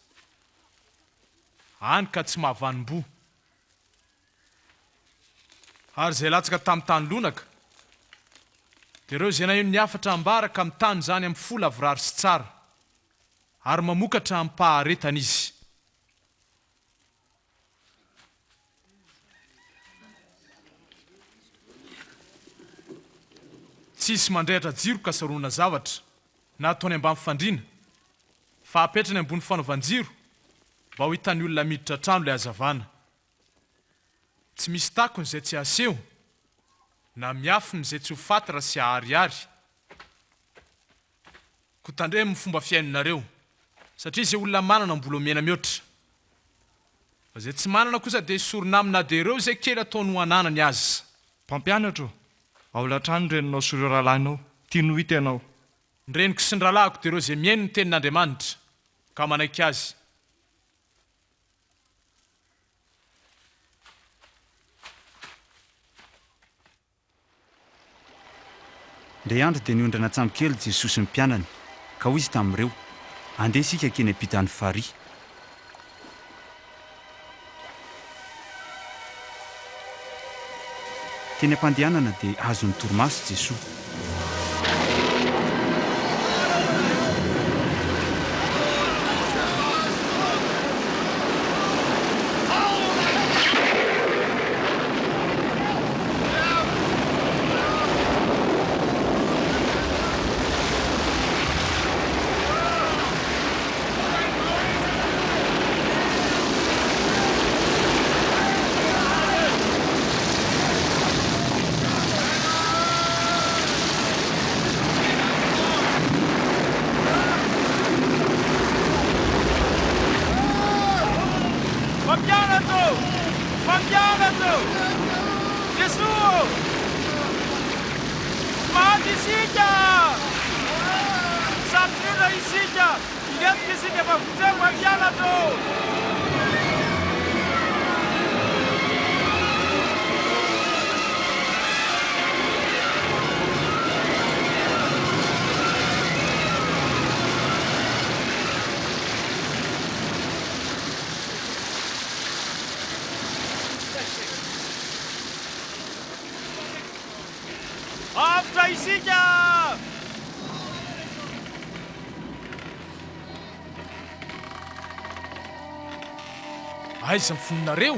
hany ka tsy mahavanom-boa. Ary izay latsaka tamin'ny tany lonaka, dia ireo izay naheno ny hafatra ambara ka mitana izany amin'ny fo lavorary sy tsara, ary mamokatra amim-paharetana izy. Tsy hisy mandrehitra jiro ka sarona zavatra, na ataony ambany fandriana, fa apetrany ambony fanaovan-jiro, mba ho hitan'ny olona miditra an-trano ilay hazavana. Tsy misy takony izay tsy haseho, na miafina izay tsy ho faty raha tsy haharihary. Koa tandremo ny fomba fihainonareo, satria izay olona manana mbola omena mihoatra. Fa izay tsy manana kosa dia esorina aminy na dia ireo izay kely ataony ho ananany aza. Mpampianatra ô, ao an-trano ny reninao sy ireo rahalahinao, tiany ho hita ianao. Ny reniko sy ny rahalahiko dia ireo izay mihaino ny tenin'Andriamanitra ka manaiky azy. Indray andro dia niondrana an-tsambokely Jesoa sy ny mpianany, ka hoy Izy tamin'ireo, Andeha isika hankeny ampitan'ny farihy. Teny am-pandehanana dia azon'ny torimaso Jesoa. Mpampianatra ô! Mpampianatra ô! Jesoa ô! Maty isika! Sarotra indrindra isika! Hilentika isika fa vonjeo mpampianatra ô! Avotra isika! Aiza ny fononareo?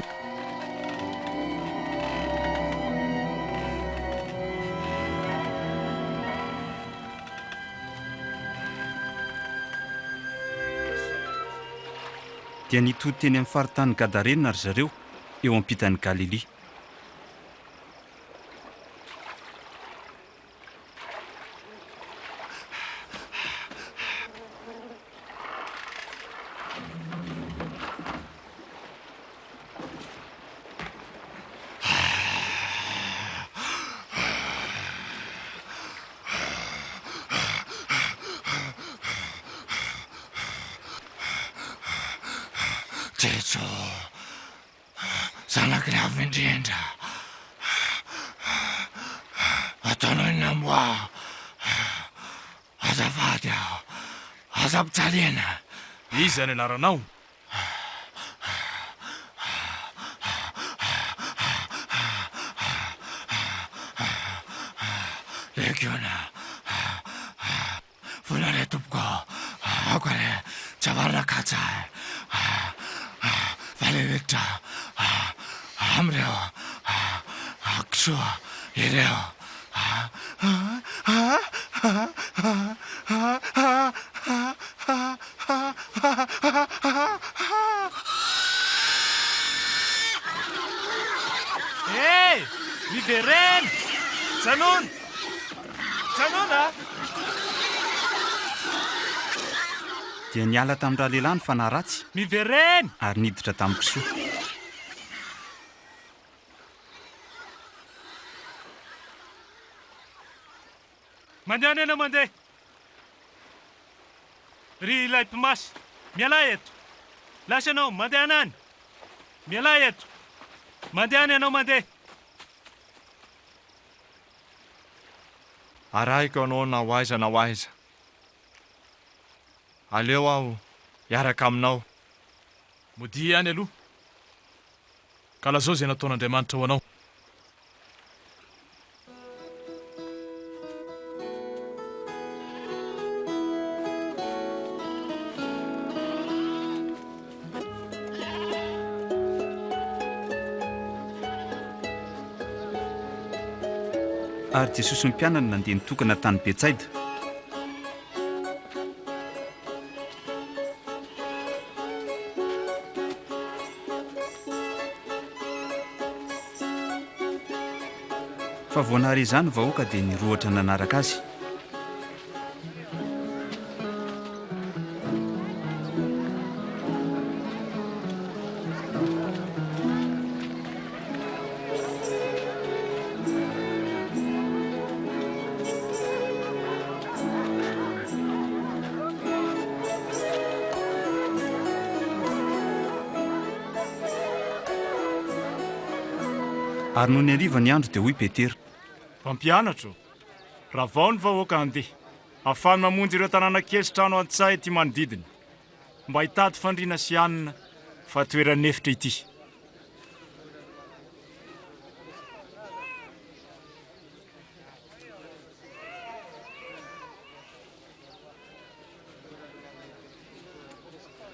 Dia nitody teny amin'ny faritanin'i Gadarena ry zareo, eo ampitan'i Galilia. Jeso. Zanaky ny Avo Indrindra, ataonao inona moa aho? Azafady aho, aza ampijaliana. Iza ny anaranao? Legiona. Vola re tompoko aoka re tsy avarina katsa fa le hiditra amreo kisoa ireo. Hey! Miverena! Janona! Janona a! Dia niala tamin-dralehilahy ny fanahy ratsy. Miverena! Ary niditra tamin'ny kisoa. Mandehana ianao mandeha! Ry ilay mpimasy, mialà eto! Lasa ianao, mandehana any! Mialà eto! Mandehana ianao mandeha! Arahiko ianao na ho aiza na ho aiza. Aleo aho hiaraka aminao. Modia ihany aloha, ka lazao izay nataon'Andriamanitra ho anao. Ary Jesoa sy ny mpianany nandeha nitokana tany Betsaida. Fa vao nahare izany ny vahoaka dia nirohotra nanaraka azy. Ary nony hariva ny andro dia hoy Petera. Mpampianatra ô! Ravao ny vahoaka handeha, ahafahany mamonjy ireo tanàna kely sy trano an-tsaha ety manodidina, mba hitady fandriana sy hanina, fa toeran'efitra ity.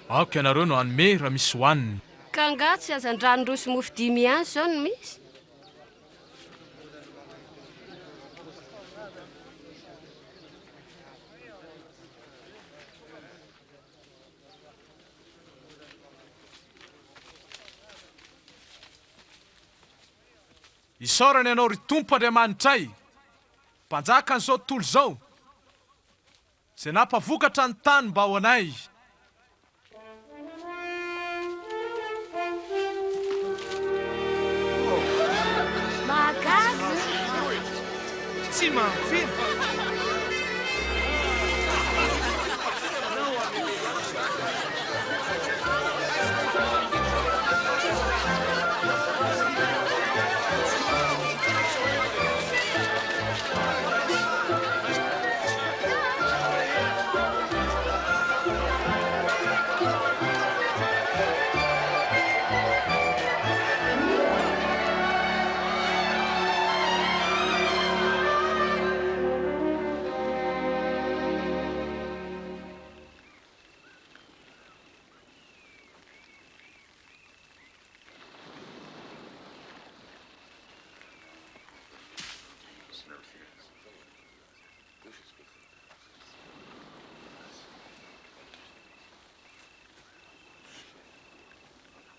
Aoka ianareo no hanome raha misy hohanina. Ka angaha tsy hazandrano roa sy mofo dimy ihany izao no misy? Isaorana Ianao, ry Tompo Andriamanitray, Mpanjakan'izao tontolo izao, Izay nampavokatra ny tany mba ho anay. Mahagaga! Tsy mampino!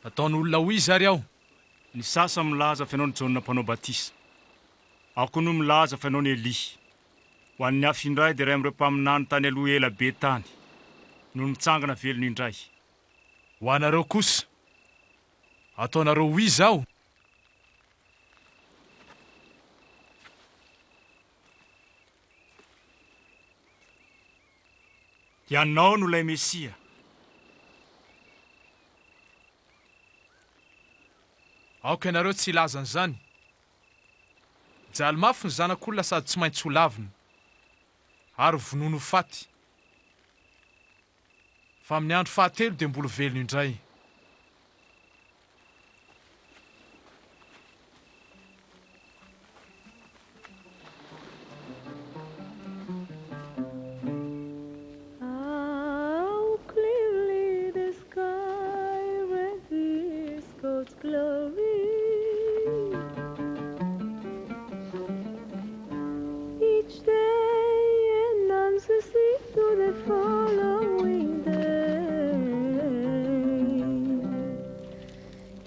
Ataon'olona ho iza ary aho? Ny sasany milaza fa ianao no Jaona Mpanao Batisa. Ao koa no milaza fa ianao no Elia. Ho an'ny hafa indray dia iray amin'ireo mpaminany tany aloha ela be tany no nitsangana velona indray. Ho anareo kosa, ataonareo ho iza aho? Ianao no ilay Mesia. Aoka ianareo tsy hilaza an'izany. Hijaly mafy ny Zanak'olona sady tsy maintsy holavina, ary hovonoiny ho faty. Fa amin'ny andro fahatelo dia mbola ho velona indray. How clearly the sky reveals God's glory. Each day announces it to the following day.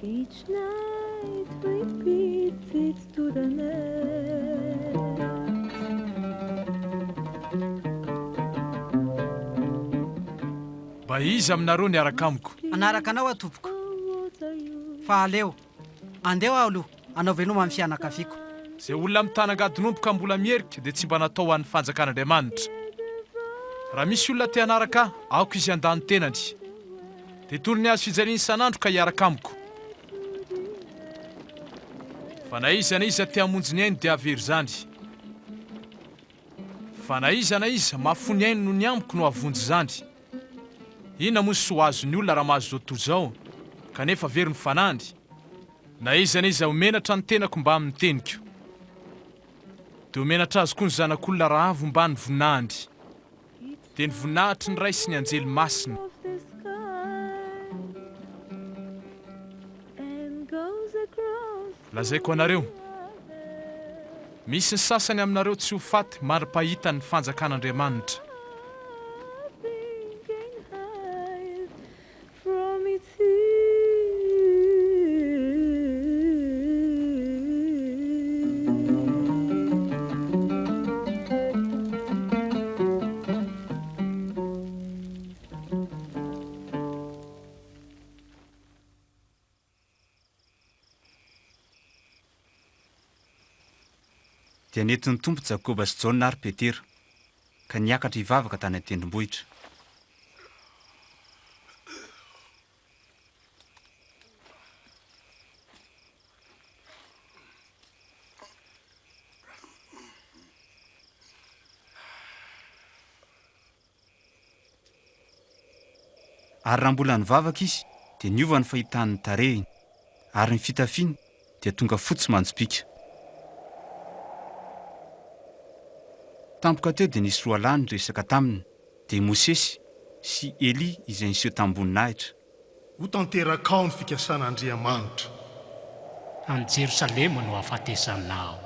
Each night repeats it to the next. Mba iza aminareo niaraka amiko? Hanaraka anao aho tompoko. Fa aleo, andeha aho aloha hanao veloma amin'ny fianakaviako. Izay olona mitana angadinomby ka mbola miherika dia tsy mba natao ho an'ny fanjakan'Andriamanitra. Raha misy olona te hanaraka ahy, aoka izy handà ny tenany. Dia toy ny hazo fijaliana isan'andro ka hiaraka amiko. Fa na iza na iza te hamonjy ny ainy dia hahavery izany. Fa na iza na iza mahafoy ny ainy noho ny amiko no hahavonjy izany. Inona moa ny soa azon'ny olona raha mahazo izao tontolo izao, kanefa very ny fanahiny? Na iza na iza ho menatra ny tenako mbamin'ny teniko, dia ho menatra azy koa ny Zanak'olona raha avy homban'ny voninahiny, dia ny voninahitry ny Ray sy ny anjely masina. Lazaiko anareo, misy ny sasany aminareo tsy ho faty mandra-pahitany ny fanjakan'Andriamanitra. Dia nentin'ny Tompo Jakoba sy Jaona ary Petera, ka niakatra hivavaka tany an-tendrombohitra. Ary raha mbola nivavaka izy, dia niova ny fahitany ny tarehiny, ary ny fitafiany dia tonga fotsy manjopiaka. Tampoka teo dia nisy roalahy niresaka taminy, dia i Mosesy sy Elia izay niseho tamim-boninahitra. Ho tanterakao ny fikasan'Andriamanitra. Any Jerosalema no hahafatesanao.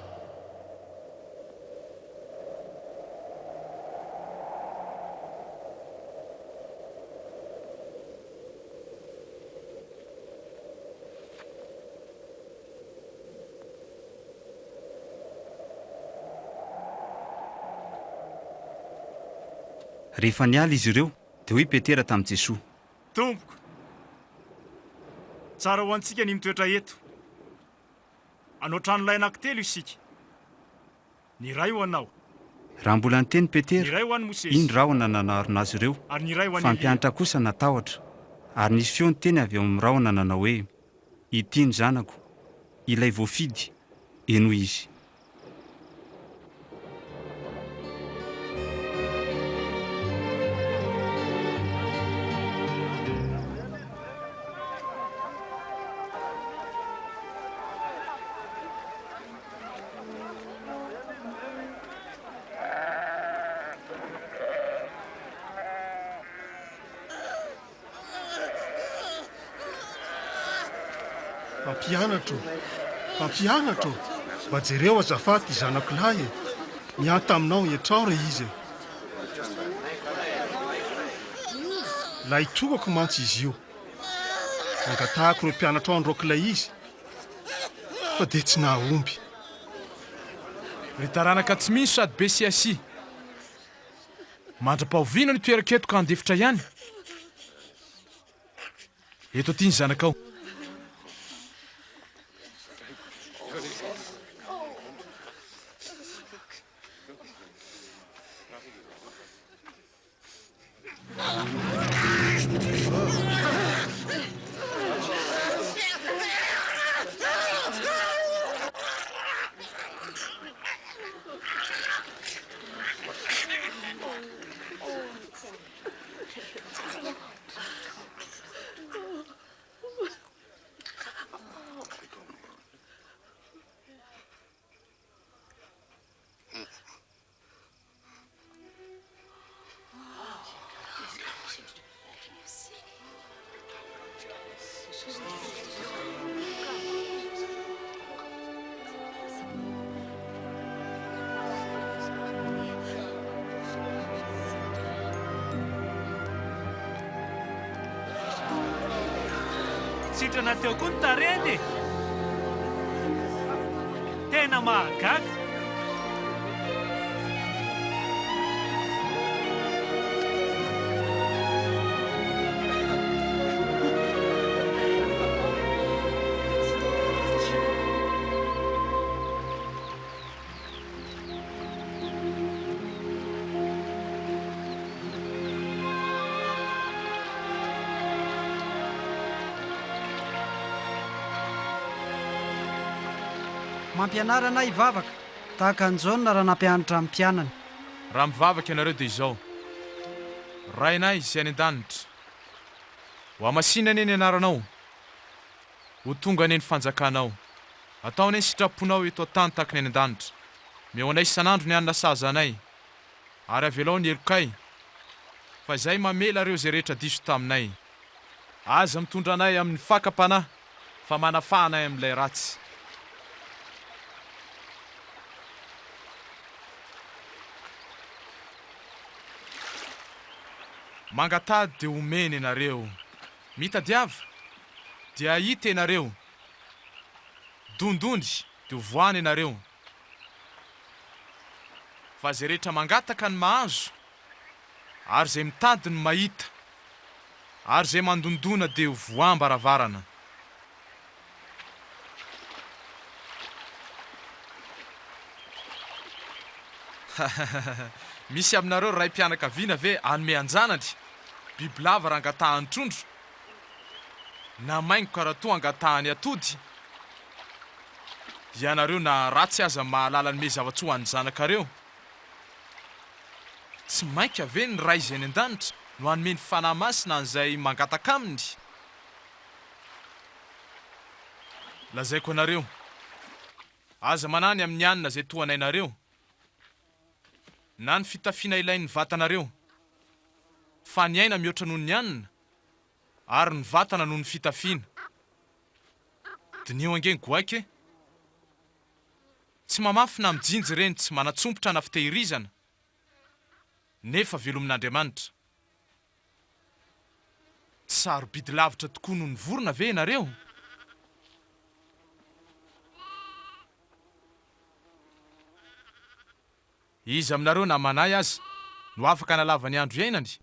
Rehefa niala izy ireo, dia hoy i Petera tamin'i Jesoa. Tompoko, tsara ho antsika ny mitoetra eto. Hanao tranolay anankitelo isika. Ny iray ho anao. Raha mbola niteny Ny Petera, iray ho an'i Mosesy. iny rahona nanarona azy ireo, Ary ny iray ho an'i fa ny Elia. mpianatra kosa natahotra. Ary nisy feo niteny avy ao amin'ny rahona nanao hoe, Ity ny Zanako, ilay voafidy, henoy Izy. Mpampianatra ô! Mpampianatra ô! Mba jereo azafady ity zanako lahy e! Mihanta aminao iantrao re izy e! Lahitokako mantsy izy io. Nangatahako ireo mpianatrao handroaka ilay izy fa dia tsy nahomby. Ry taranaka tsy mino sady be siasia! Mandra-pahoviana no hitoerako eto ka handefitra ihany? Eto aty ny zanakao. Sitrana teo koa ny tarehiny e! Tena mahagaga! Mampianara anay hivavaka, tahaka an'i Jaona raha nampianatra ny mpianany. Raha mivavaka ianareo dia izao, Rainay izay any an-danitra, hohamasinina anie ny anaranao, ho tonga anie ny fanjakanao, atao anie ny sitraponao eto an-tany tahaka ny any an-danitra. Omeo anay isan'andro ny hanina sahaza anay, ary avelao ny helokay, fa izahay mamela ireo izay rehetra diso taminay. Aza mitondra anay amin'ny fakam-panahy, fa manafaha anay amin'ilay ratsy. Mangatady dia homena ianareo. Mitadiava, dia hahita ianareo. Dondony, dia hovoahana ianareo. Fa izay rehetra mangataka no mahazo, ary izay mitady no mahita, ary izay mandondona dia ho voam-baravarana. Misy aminareo raim-pianakaviana ve hanome an-janany bibilava raha angatahany trondro, na maingoka raha toa angatahany atody? Ianareo na ratsy aza mahalala hanome zava-tsoa ho an'ny zanakareo. Tsy mainka ve ny Ray izay any an-danitra? no hanome ny Fanahy Masina an'izay mangataka Aminy? Lazaiko anareo, aza manahy ny amin'ny hanina izay tohanainareo, na ny fitafiana ilain'ny vatanareo, fa ny aina mihoatra noho ny hanina, ary ny vatana noho ny fitafiana. Diniho ange ny goaika e! Tsy mamafy na mijinja ireny, tsy manatsompitra na fitehirizana, nefa velomin'Andriamanitra. Tsy sarobidy lavitra tokoa noho ny vorona ve ianareo? Iza aminareo na manahy aza no afaka hanalava ny andro iainany?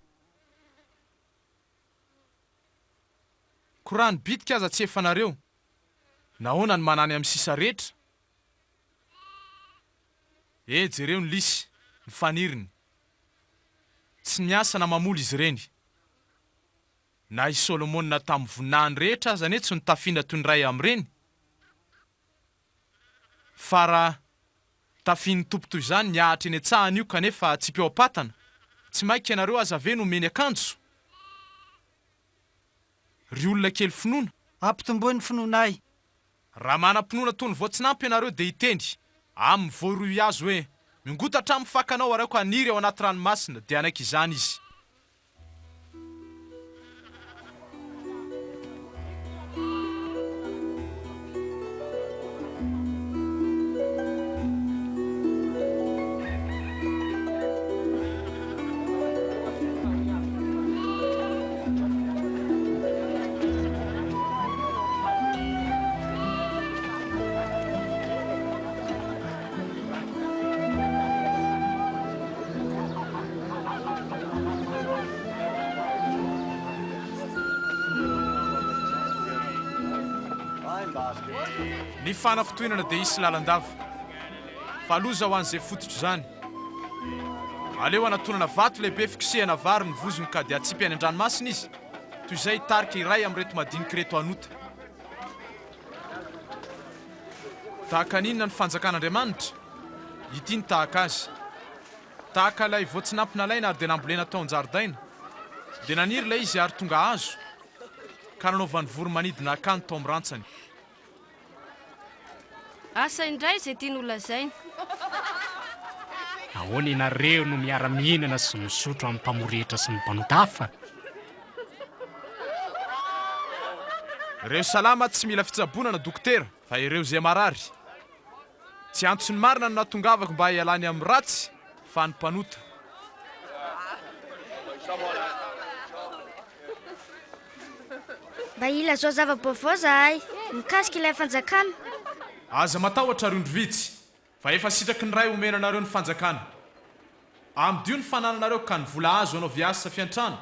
Koa raha ny bitika aza tsy efanareo, nahoana no manany amin'ny sisa rehetra? E, jereo ny lisy, ny faniriny. Tsy miasa na mamoly izy ireny. Na i Solomona tamin'ny voninahiny rehetra aza anie tsy notafiana toy ny iray amin'ireny. Fa raha tafian'ny Tompo toy izany ny ahitra eny an-tsahany io kanefa atsipy ao am-patana, tsy mainka ianareo aza ve no omeny akanjo? Ry olona kely finoana! Ampitomboy ny finoanay. Raha manam-pinoana toy ny voatsinampy ianareo dia hiteny amin'ny voaroy hazo hoe, Mingota hatramin'ny fakanao ary aoka haniry ao anaty ranomasina, dia hanaiky izany izy. Ny fanafintohinana dia hisy lalandava, fa loza ho an'izay fototr'izany. Aleo anatonana vato lehibe fikosehana vary ny vozony ka dia atsipy any an-dranomasina izy, toy izay hitarika iray amin'ireto madinika ireto hanota. Tahaka ny inona ny fanjakan'Andriamanitra? Ity ny tahaka azy. Tahaka ilay voatsinampy nalaina ary dia nambolena tao an-jaridaina. Dia naniry ilay izy ary tonga hazo, ka nanaovan'ny voro-manidina akany tao amin'ny rantsany. Asa indray izay tiany holazaina. Nahoana ianareo no miara-mihinana sy misotro amin'ny mpamory hetra sy ny mpanota hafa? Ireo salama tsy mila fitsaboana na dokotera, fa ireo izay marary. Tsy antso ny marina no nahatongavako mba hialany amin'ny ratsy, fa ny mpanota. Mba ilazao zava-baovao zahay mikasika ilay fanjakana. Aza matahotra ry ondry vitsy, fa efa sitraky ny Ray homena anareo ny fanjakana. Amidio ny fanananareo ka ny vola azo anaovy asa fiantrana,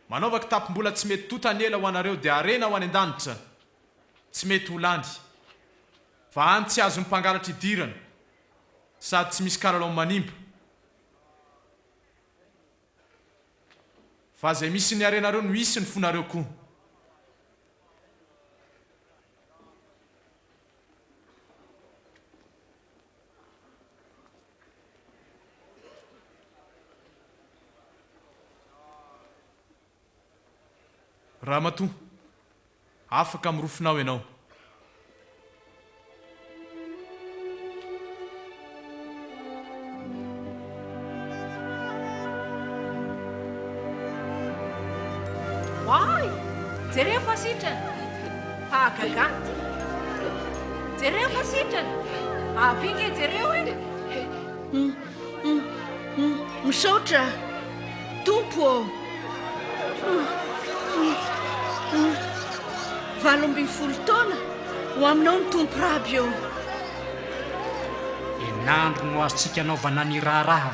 manaova kitapom-bola tsy mety tonta ny ela ho anareo dia harena ho any an-danitra tsy mety ho lany, fa any tsy azon'ny mpangalatra idirana sady tsy misy kalalao manimba. Fa izay misy ny harenareo no hisy ny fonareo koa. Ramatoa, afaka amin'ny rofinao ianao. Oay! Jereo fa sitrana! Fahagagana ity! Jereo fa sitrana! Avia nge jereo e! Misaotra Tompo ô! 18 taona ho aminao ny Tompo Raby ô! Herinandro no azontsika anaovana ny raharaha,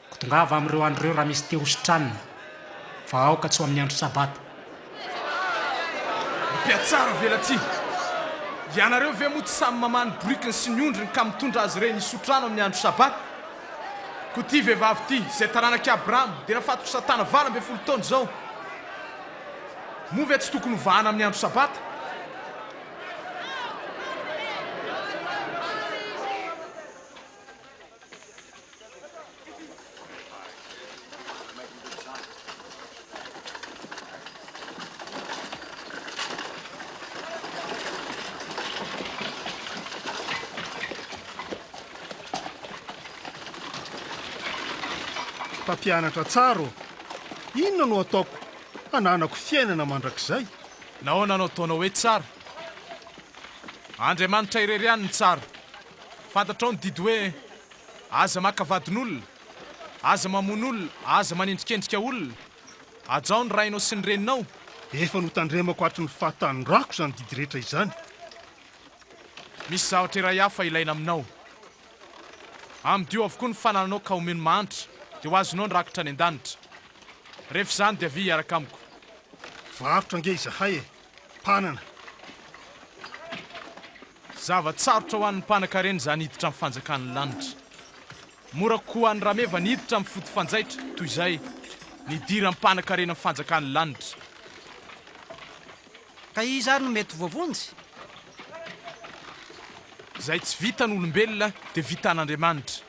koa tongava amin'ireo andro ireo raha misy te hositranina, fa aoka tsy ho amin'ny andro Sabata. Ry mpihatsara velatsihy! Ianareo ve moa tsy samy mamaha ny borikiny sy ny ondriny ka mitondra azy ireny hisotro rano amin'ny andro Sabata? Koa ity vehivavy ity, izay taranak'i Abrahama, dia nafatotry Satana 18 taona izao. Moa ve tsy tokony hovahana amin'ny andro Sabata? Mpampianatra tsara ô, inona no ataoko hananako fiainana mandrakizay? Nahoana no ataonao hoe tsara? Andriamanitra irery ihany no tsara. Fantatrao ny didy hoe, Aza maka vadin'olona, aza mamono olona, aza manendrikendrika olona, hajao ny rainao sy ny reninao. Efa notandremako hatry ny fahatanorako izany didy rehetra izany. Misy zavatra iray hafa ilaina aminao. Amidio avokoa ny fanananao ka omeo ny mahantra, dia ho azonao ny rakitra any an-danitra. Rehefa izany dia avia hiaraka amiko. Varotra ange izahay e! Mpanana. Zava-tsarotra ho an'ny mpanankarena izany hiditra amin'ny fanjakan'ny lanitra. Mora kokoa ho an'ny rameva ny hiditra amin'ny foto-fanjaitra toy izay ny hidiran'ny mpanankarena amin'ny fanjakan'ny lanitra. Ka iza ary no mety ho voavonjy? Izay tsy vitan'olombelona dia vitan'Andriamanitra.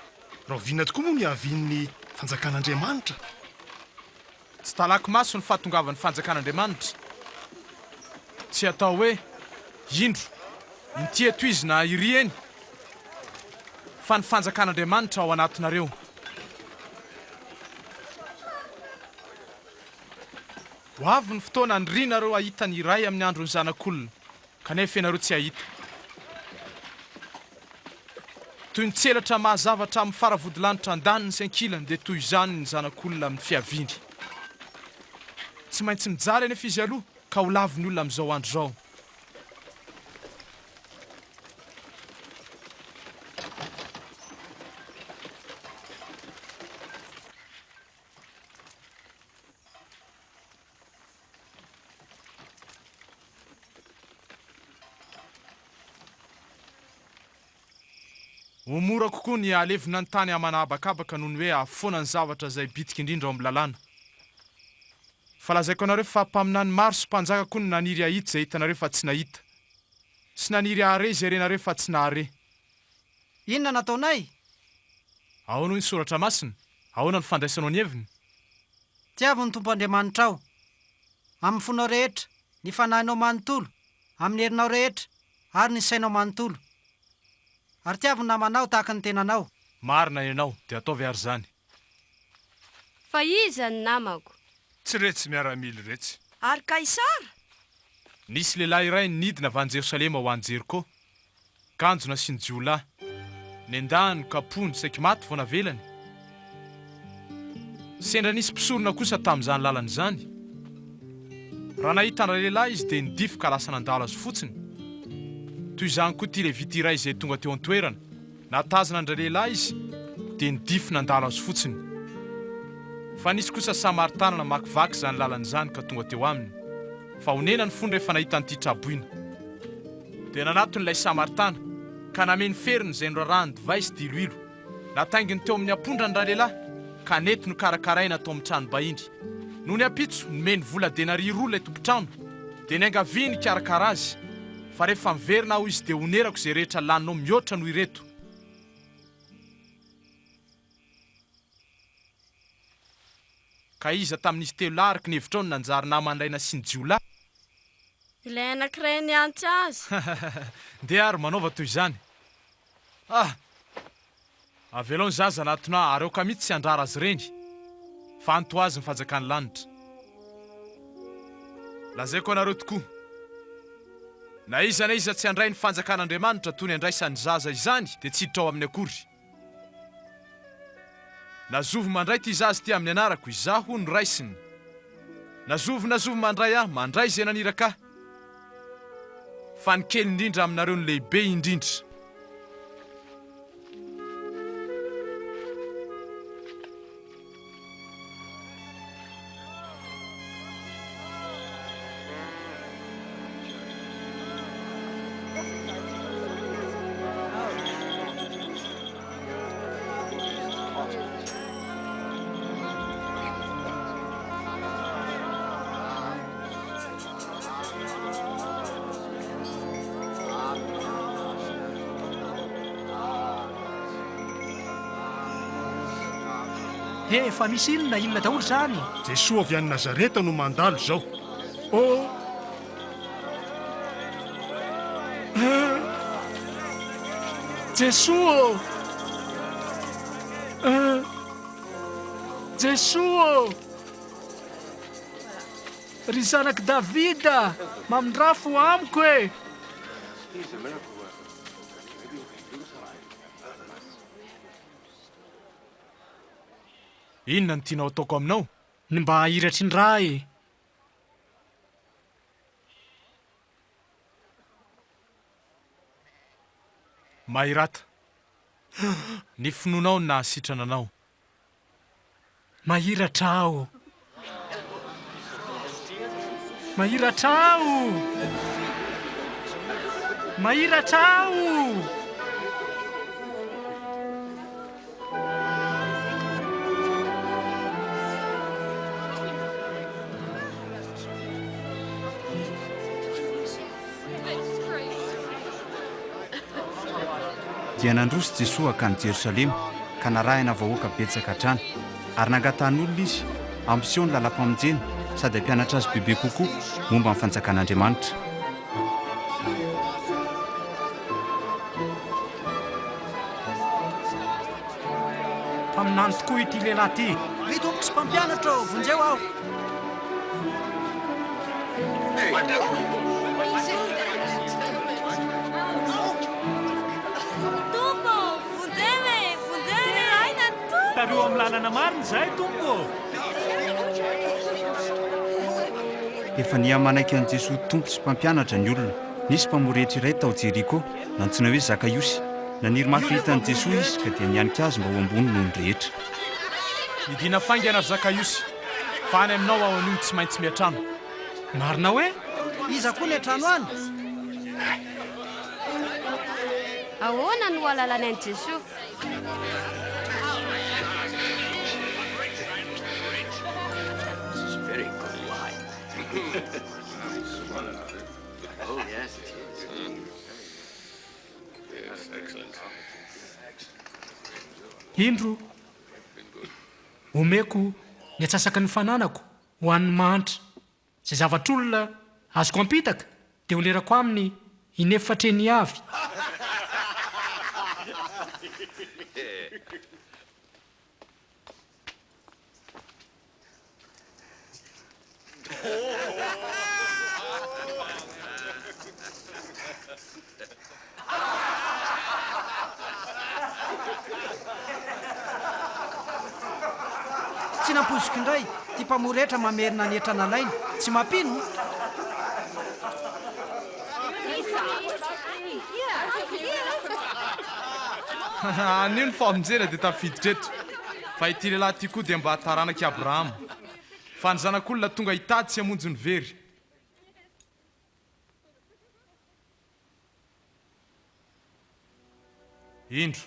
Rahoviana tokoa moa no hiavian'ny fanjakan'Andriamanitra? Tsy talaky maso ny fahatongavan'ny fanjakan'Andriamanitra. Tsy atao hoe, Indro, inty eto izy na iry eny, fa ny fanjakan'Andriamanitra ao anatinareo. Ho avy ny fotoana hanirianareo hahita ny iray amin'ny andron'ny Zanak'olona, kanefa ianareo tsy hahita. Toy ny tselatra mahazava hatramin'ny faravodilanitra andaniny sy ankilany dia toy izany ny Zanak'olona amin'ny fiaviany. Tsy maintsy mijaly anefa izy aloha ka ho lavin'ny olona amin'izao andro izao. Ho mora kokoa ny hahalevona ny tany aman'habakabaka noho ny hoe hahafoana ny zavatra izay bitika indrindra ao amin'ny lalàna. Fa lazaiko anareo fa mpaminany maro sy mpanjaka koa no naniry hahita izay hitanareo fa tsy nahita, sy naniry hahare izay renareo fa tsy nahare. Inona no ataonay? Ahoana hoy ny Soratra Masina? Ahoana no fandraisanao ny heviny? Tiavo ny Tompo Andriamanitrao, amin'ny fonao rehetra, ny fanahinao manontolo, amin'ny herinao rehetra, ary ny sainao manontolo. Ary tiavo ny namanao tahaka ny tenanao. Marina ianao, dia ataovy ary izany. Fa iza ny namako? Tsy retsy miaramila iretsy. Ary Kaisara? Nisy lehilahy iray nidina avy any Jerosalema ho any Jeriko, kanjo nasian'ny jiolahy. Nendahany, nokapohiny, saiky maty vao navelany. Sendra nisy mpisorona kosa tamin'izany lalana izany. Raha nahita an-dralehilahy izy dia nidify ka lasa nandalo azy fotsiny. Toy izany koa ity Levita iray izay tonga teo an-toerana. Nahatazana an-dralehilahy izy dia nidify nandalo azy fotsiny. Fa nisy kosa Samaritana namakivaky izany lalana izany ka tonga teo aminy. Fa onena ny fony rehefa nahita an'ity tra-boina. Dia nanatona ilay Samaritana, ka nameno feriny izay norarahany divay sy diloilo. Natainginy teo amin'ny ampondrany ralehilahy, ka nety nokarakaraina tao amin'ny tranom-bahiny. Nony ampitso, nomeny vola denaria roa ilay tompon-trano, dia niangaviany hikarakara azy, fa rehefa miverina aho izy dia honerako izay rehetra laninao mihoatra noho ireto. Ka iza tamin'izy telo lahy araka ny hevitrao no nanjary naman'ilay nasian'ny jiolahy? Ilay anankiray niantso azy. Ndeha ary manaova toy izany. Ah! Avelao ny zaza hanatona ahy ary aoka mihitsy tsy handrara azy ireny, fa any toa azy ny fanjakan'ny lanitra. Lazaiko anareo tokoa, na iza na iza tsy handray ny fanjakan'Andriamanitra toy ny andraisan'ny zaza izany dia tsy hiditra ao aminy akory. Na zovy mandray ity zaza ity amin'ny anarako, izaho no raisiny. Na zovy na zovy mandray ahy, mandray izay naniraka ahy. Fa ny kely indrindra aminareo no lehibe indrindra. He, fa misy inona inona daholo izany? Jesoa avy any Nazareta no mandalo izao. Oh! Eh! Jesoa ô! Eh! Jesoa ô! Ry zanak'i Davida, mamindrà fo amiko e! Inona no tianao hataoko aminao? Ny mba hahiratry ny ra e! Mahirata. Ny finoanao no nahasitrana anao. Mahiratra aho. Mahiratra aho. Mahiratra aho. Dia nandroso Jesoa hankany Jerosalema, ka narahina vahoaka betsaka hatrany. Ary nangatahan'olona Izy hampiseho ny lalam-pamonjena sady hampianatra azy bebe kokoa momba ny fanjakan'Andriamanitra. Mpaminany tokoa ity lehilahy ity. Ry Tompoko sy Mpampianatra ô, vonjeo aho! Tompo ô, vonjeo e! Vonjeo e! Deraina ny Tompo! Tariho amin'ny lalana marina izahay, Tompo ô! Efa niha-manaiky an'i Jesoa Tompo sy Mpampianatra ny olona. Nisy mpamory hetra iray tao Jeriko, nantsoina hoe Zakaiosy. Naniry mafy hahita an'i Jesoa izy, ka dia nihanika azy mba ho ambony noho ny rehetra. Midina faingana ry Zakaiosy, fa any aminao aho anio no tsy maintsy miantrano. Marina hoe? Iza koa ny an-trano any? Ahoana no ahalalany an'i Jesoa? Indro, omeko ny antsasaky ny fananako ho an'ny mahantra. Izay zavatr'olona azoko ampitaka dia honerako aminy inefatra eny avy. Tsy nampoiziko indray ity mpamory hetra mamerina ny hetra nalainy. Tsy mampino? Anio ny famonjena dia tafiditra eto, fa ity lehilahy ity koa dia mba taranak'i Abrahama. Fa ny Zanak'olona tonga hitady sy hamonjy ny very. Indro,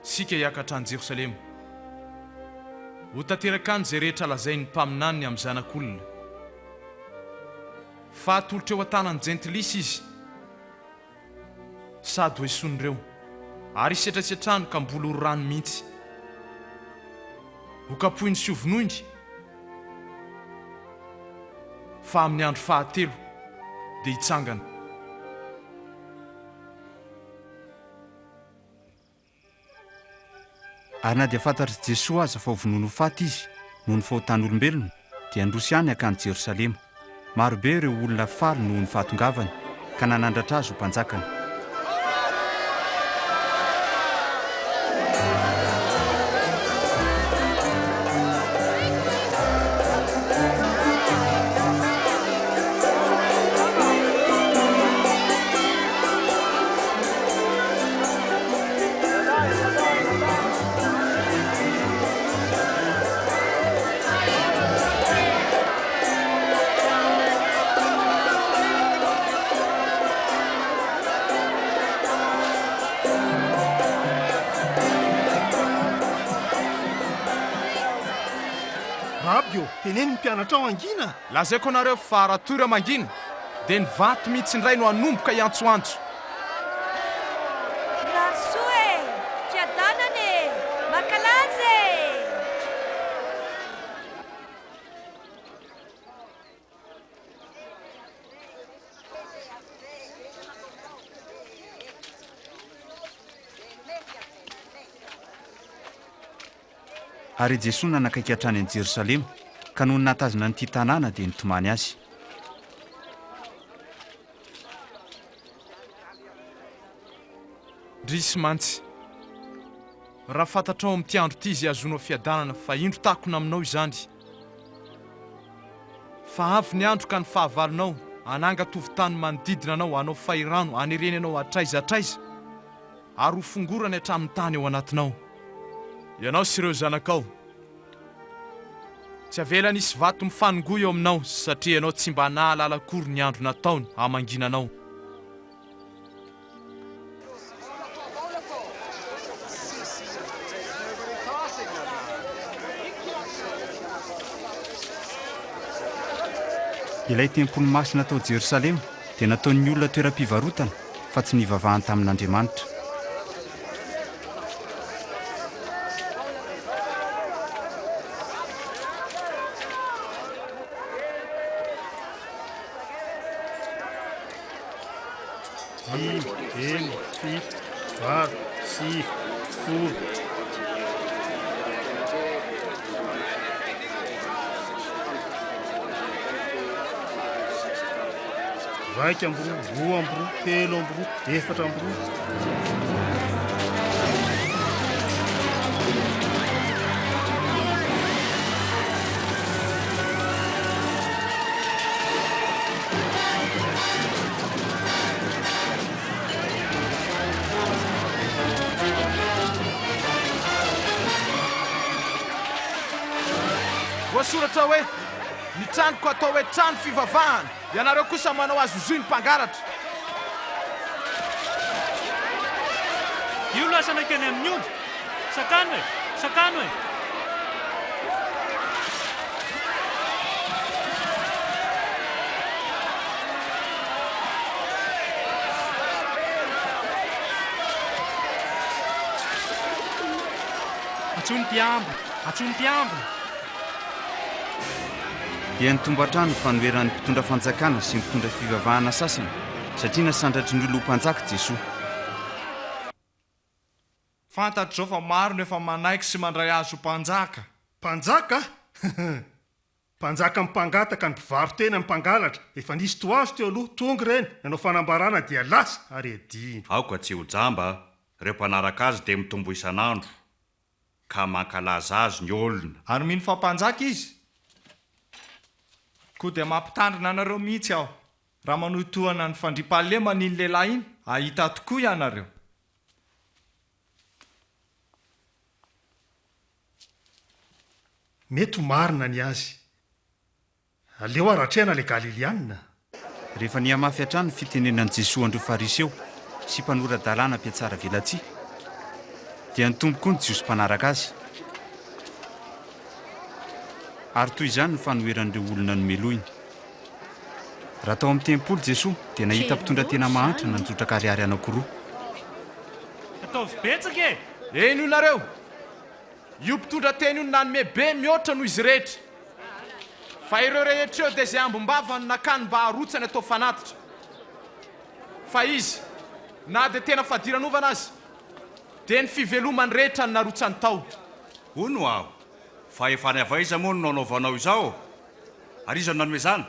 isika hiakatra any Jerosalema. Ho tanteraka any izay rehetra lazain'ny mpaminany amin'ny Zanak'olona. Fa hatolotra eo an-tanan'ny jentilisa izy, sady hoesoin'ireo, ary hisetrasetrany ka mbola ho rano mihitsy. Hokapohiny sy hovonoiny, fa amin'ny andro fahatelo dia hitsangana. Ary na dia fantatr'i Jesoa aza fa hovonoiny ho faty izy noho ny fahotan'olombelona, dia handroso ihany hankany Jerosalema. Marobe ireo olona faly noho ny fahatongavany, ka nanandratra azy ho mpanjakany. Raby ô, teneno ny mpianatrao hangina. Lazaiko anareo fa raha toy ireo mangina dia ny vato mihitsy indray no hanomboka hiantsoantso. Mirary soa e! Fiadanana e! Mankalaza e! Ary i Jesoa nanakaiky hatrany an'i Jerosalema, ka nony nahatazana an'ity tanàna dia nitomany azy. Ndrisy mantsy! Raha fantatrao amin'ity andro ity izay hahazoanao fiadanana, fa indro takona aminao izany. Fa avy ny andro ka ny fahavalonao hananga-tovon-tany manodidina anao, hanao fahirano, hanereny anao hatraiza hatraiza, ary ho fongorany hatramin'ny tany ao anatinao. Ianao sy ireo zanakao. Tsy avelany hisy vato mifanongoa eo aminao, satria ianao tsy mba nahalala akory ny andro nataony hamangiana anao. Ilay tempoly masina tao Jerosalema dia nataon'ny olona toeram-pivarotana fa tsy nivavahany tamin'Andriamanitra. Dimy, enina, fito, valo, sivy, folo. 12, 22, 23, 24. Voasoratra hoe, Ny tranoko atao hoe trano fivavahana, ianareo kosa manao azy ho zohy ny mpangalatra. Io lasa nankeny amin'ny ondry. Sakano e! Sakano e! Antsoy ny mpiambina! Antsoy ny mpiambina! Dia nitombo hatrany ny fanoheran'ny mpitondra fanjakana sy ny mpitondra fivavahana sasany, satria nasandratry ny olona ho mpanjaka Jesoa. Fantatro izao fa maro no efa manaiky sy mandray azy ho mpanjaka. Mpanjaka? Mpanjaka mpangataka, ny mpivaro-tena, ny mpangalatra. Efa nisy toa azy teo aloha, tonga ireny, nanao fanambarana dia lasa, ary adino. Aoka tsy ho jamba, ireo mpanaraka azy dia mitombo isan'andro, ka mankalaza azy ny olona. Ary mino fa mpanjaka izy? Koa dia mampitandrina anareo mihitsy aho, raha manohitohana ny fandriampahalemana iny lehilahy iny, hahita tokoa ianareo. Mety ho marina ny azy. Aleo ary atrehana ilay Galiliana. Rehefa nihamafy hatrany ny fitenenan'i Jesoa an'ireo Fariseo sy mpanora-dalàna mpihatsara velatsihy, dia nitombo koa ny Jiosy mpanaraka azy. Ary toy izany ny fanoheran'ireo olona nomelohiny. Raha tao amin'ny tempoly Jesoa, dia nahita mpitondratena mahantra nanjotraka ariary anankiroa. Ataovy betsaka e! Henoy nareo! Io mpitondra teny io no nanome be mihoatra noho izy rehetra. Fa ireo rehetra ireo dia izay ambim-bava no nakany mba harotsany atao fanatitra. Fa izy, na dia tena fadiranovana aza, dia ny fivelomany rehetra no narotsany tao. Hono aho, fahefana avy aiza moa no nanaovanao izao? Ary iza no nanome izany?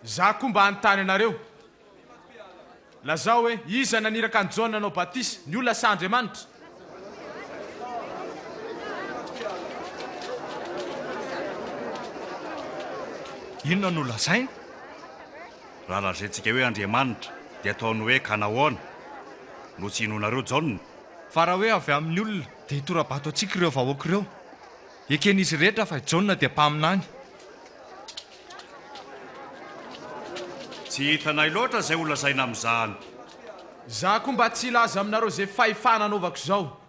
Izaho koa mba hanontany anareo. Lazao hoe, Iza naniraka an'i Jaona hanao batisa, ny olona sa Andriamanitra? Inona no lazainy? Raha lazaintsika hoe Andriamanitra, dia ataony hoe, Ka nahoana no tsy inoanareo Jaona? Fa raha hoe avy amin'ny olona, dia hitora-bato antsika ireo vahoaka ireo. Eken'izy rehetra fa i Jaona dia mpaminany. Tsy hitanay loatra izay holazaina amin'izany. Izaho koa mba tsy hilaza aminareo izay fahefana anaovako izao.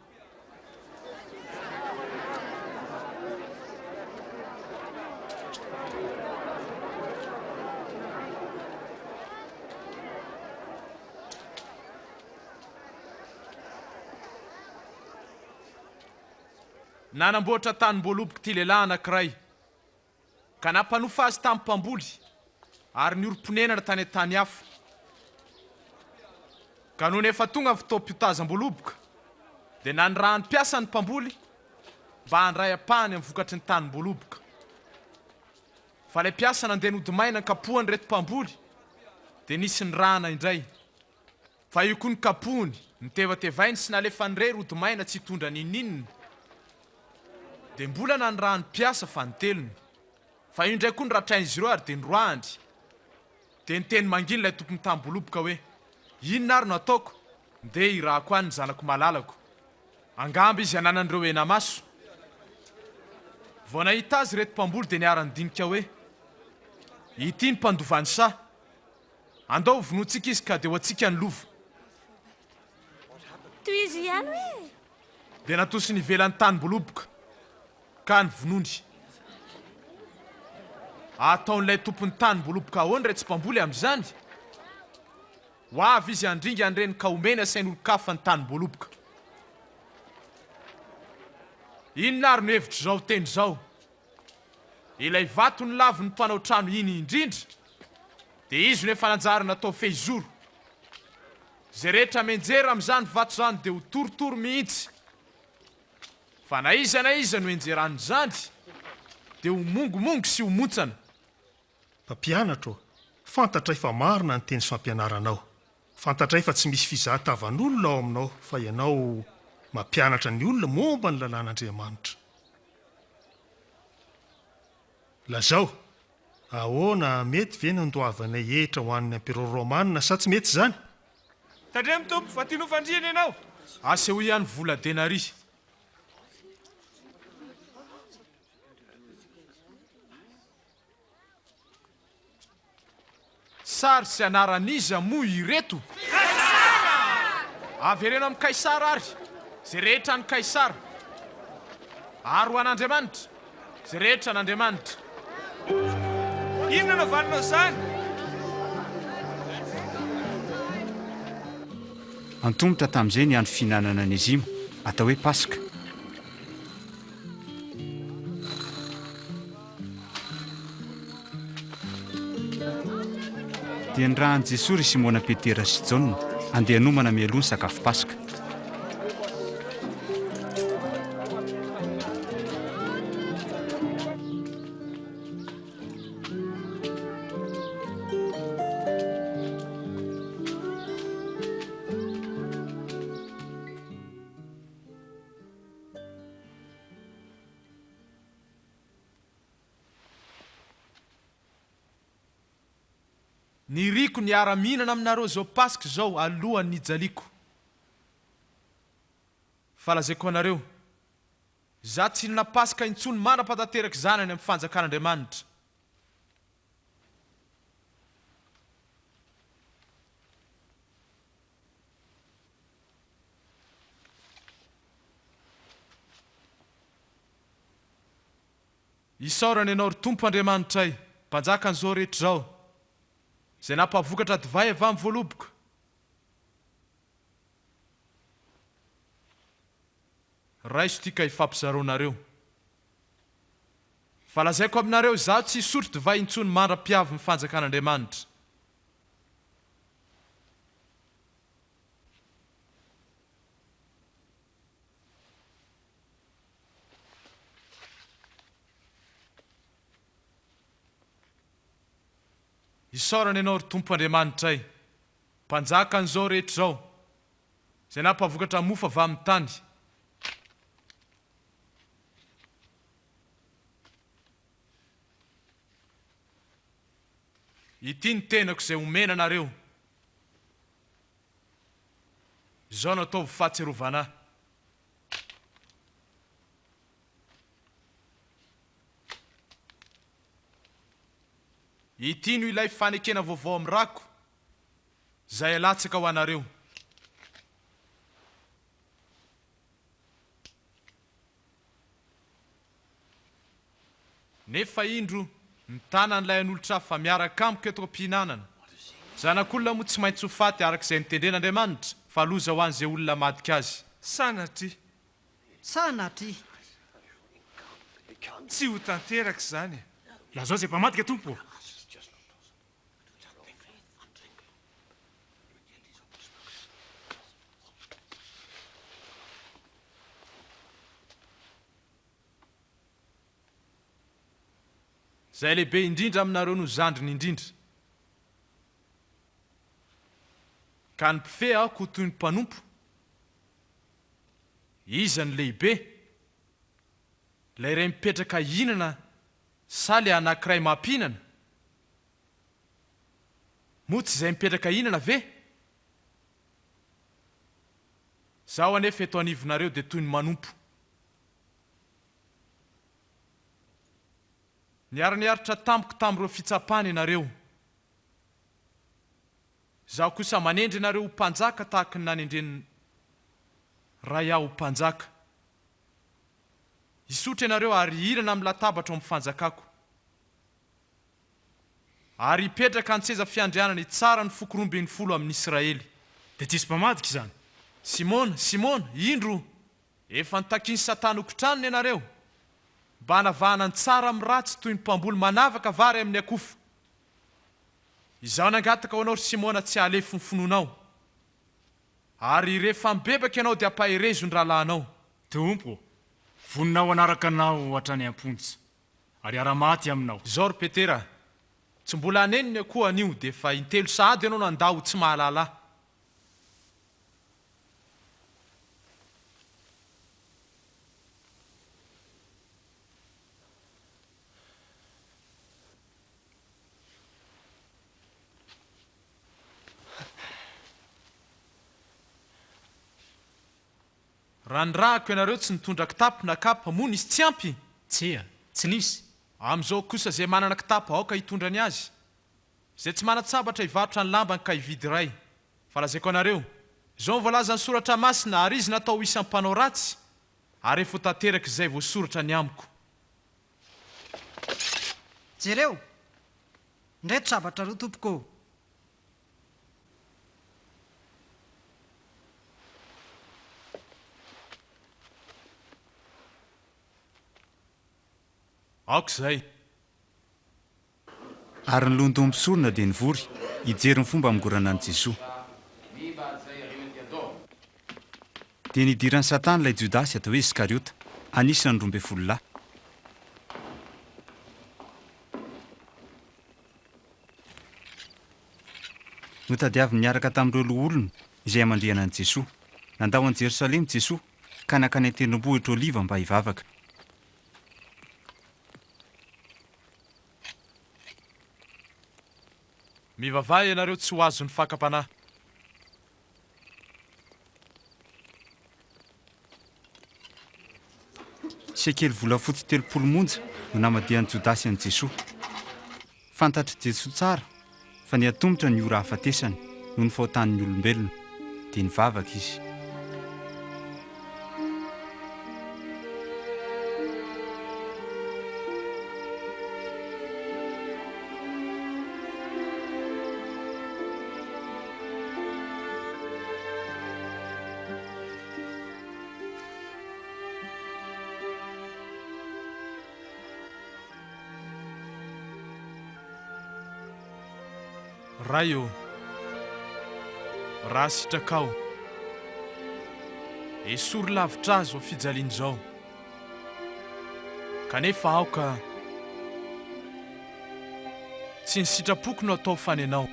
Nanamboatra tanim-boaloboka ity lehilahy anankiray. Ka nampanofa azy tamin'ny mpamboly, ary niorim-ponenana tany an-tany hafa. Ka nony efa tonga ny fotoam-piotazam-boaloboka, dia nanirahan'ny mpiasa ny mpamboly mba handray ampahany amin'ny vokatry ny tanim-boaloboka. Fa ilay mpiasa nandeha nody maina nikapohan'ireto mpamboly, dia nisy nirahana indray. Fa io koa nokapohiny, notevatevainy sy nalefany irery hody maina tsy hitondra n'inon'inona. Dia mbola nanirahany mpiasa fanintelony. Fa io indray koa noratrain'izy ireo ary dia noroahany. Dia niteny mangina ilay tompon'ny tanim-boaloboka hoe, Inona ary no hataoko? Ndeha hirahako any ny zanako malalako. Angamba izy ananan'ireo hena-maso. Vao nahita azy ireto mpamboly dia niara-nidinika hoe, Ity ny mpandova ny saha. Andao hovonointsika izy ka dia ho antsika ny lova. Tohizo ihany hoe. Dia natosiny ivelan'ny tanim-boaloboka, ka novonoiny. Ataon'ilay tompon'ny tanim-boaloboka ahoana iretsy mpamboly amin'izany? Ho avy izy handringa an'ireny ka homeny asain'olon-kafa ny tanim-boaloboka. Inona àry no hevitr'izao teny izao? Ilay vato nolavin'ny mpanao trano iny indrindra, dia izy no efa nanjary natao fehizoro. Izay rehetra mianjera amin'izany vato izany dia ho torotoro mihitsy. Fa na iza na iza no ianjeran'izany, dia ho mongomongo sy ho montsana. Mpampianatra ô, fantatray fa marina ny teny sy fampianaranao. Fantatray fa tsy misy fizahan-tavan'olona ao aminao, fa ianao mampianatra ny olona momba ny lalàn'Andriamanitra. Lazao, ahoana, mety ve ny handoavanay hetra ho an'ny emperora romana sa tsy mety izany? Tandremo Tompo fa tiany ho fandrihana ianao. Asehoy ahy ny vola denaria. Sary sy anaran'iza moa ireto? Kaisara! Avereno amin'i Kaisara àry izay rehetra an'i Kaisara, ary ho an'Andriamanitra izay rehetra an'Andriamanitra. Inona no valinao izany? Antomotra tamin'izay ny andro fihinanana ny enzima, atao hoe Paska. Dia nirahan'i Jesoa ry Simona Petera sy Jaona handeha hanomana mialoha ny sakafo Paska. Niriko ny hiara-mihinana aminareo izao Paska izao alohan'ny hijaliako. Fa lazaiko anareo, izaho tsy hihinana Paska intsony mandra-pahatanteraka izany any amin'ny fanjakan'Andriamanitra. Isaorana Ianao, ry Tompo Andriamanitray, Mpanjakan'izao rehetra izao, izay nampahavokatra divay avy amin'ny voaloboka. Raiso ity ka ifampizaraonareo. Fa lazaiko aminareo, izaho tsy hisotro divay intsony mandra-piavin'ny fanjakan'Andriamanitra. Isaorana Ianao, ry Tompo Andriamanitray, Mpanjakan'izao rehetra izao, izay nampahavokatra mofo avy amin'ny tany. Ity ny tenako izay omena anareo. Izao no ataovy fahatsiarovana ahy. Ity no ilay fanekena vaovao amin'ny rako, izay alatsaka ho anareo. Nefa indro, ny tanan'ilay hanolotra ahy fa miaraka amiko eto am-pihinanana. Zanak'olona moa tsy maintsy ho faty araka izay notendren'Andriamanitra, fa loza ho an'izay olona hamadika azy. Sanatria! Sanatria! Tsy ho tanteraka izany e! Lazao izay mpamadika, Tompo ô! Izay lehibe indrindra aminareo no zandriny indrindra. Ka ny mpifehy aoka ho toy ny mpanompo. Iza no lehibe? Ilay iray mipetraka hihinana sa ilay anankiray mampihinana? Moa tsy izay mipetraka hihinana ve? Izaho anefa eto anivonareo dia toy ny manompo. Niara-niaritra tamiko tamin'ireo fitsapana ianareo. Izaho kosa manendry anareo ho mpanjaka tahaka ny nanendren'ny Ray ahy ho mpanjaka. Hisotro ianareo ary hihirana amin'ny latabatra ao amin'ny fanjakako. Ary hipetraka an-tseza fiandrianana hitsara ny foko 12 amin'i Israely. Dia tsisy mpamadika izany? Simona, Simona, indro, efa notakin'i Satana hokotranina ianareo, mba hanavahana ny tsara amin'ny ratsy toy ny mpamboly manavaka vary amin'ny akofa. Izaho nangataka ho anao, ry Simona, tsy hahalefy ny finoanao. Ary rehefa mibebaka ianao dia ampaherezo ny rahalahinao. Tompo ô, vonona aho hanaraka Anao hatrany am-ponja, ary hiara-maty Aminao. Izao, ry Petera, tsy mbola haneno ny akoho anio, dia efa intelo sahady ianao nandà ho tsy mahalala Ahy. Raha nirahako ianareo tsy nitondra kitapo na kapa, moa nisy tsy ampy? Tsia, tsy nisy. Amin'izao kosa izay manana kitapo aoka hitondra ny azy. Izay tsy manan-tsabatra hivarotra ny lambany ka hividy iray. Fa lazaiko anareo, izao no voalazan'ny Soratra Masina, ary izy natao ho isan'ny mpanao ratsy, ary efa ho tanteraka izay voasoratra ny amiko. Jereo! Ndreto sabatra roa tompoko ô! Aoka izay! Ary ny lohandohan'ny mpisorona dia nivory hijery ny fomba hamongorana an'i Jesoa. Dia nidiran'i Satana ilay Jodasy atao hoe Iskariota, anisan'ny 12 lahy. Notadiaviny niaraka tamin'ireo loholona izay hamandrihana an'i Jesoa. Nandao an'i Jerosalema Jesoa ka nankany an-tendrombohitra Oliva mba hivavaka. Mivavaha ianareo tsy ho azon'ny fakam-panahy. Sekely volafotsy 30 monja no namadihan'i Jodasy an'i Jesoa. Fantatr'i Jesoa tsara fa nihatomotra ny ora hahafatesany noho ny fahotan'ny olombelona, dia nivavaka izy. Ray ô, raha sitrakao, esory lavitra ahy izao fijaliana izao, kanefa aoka tsy ny sitrapoko no atao fa ny Anao.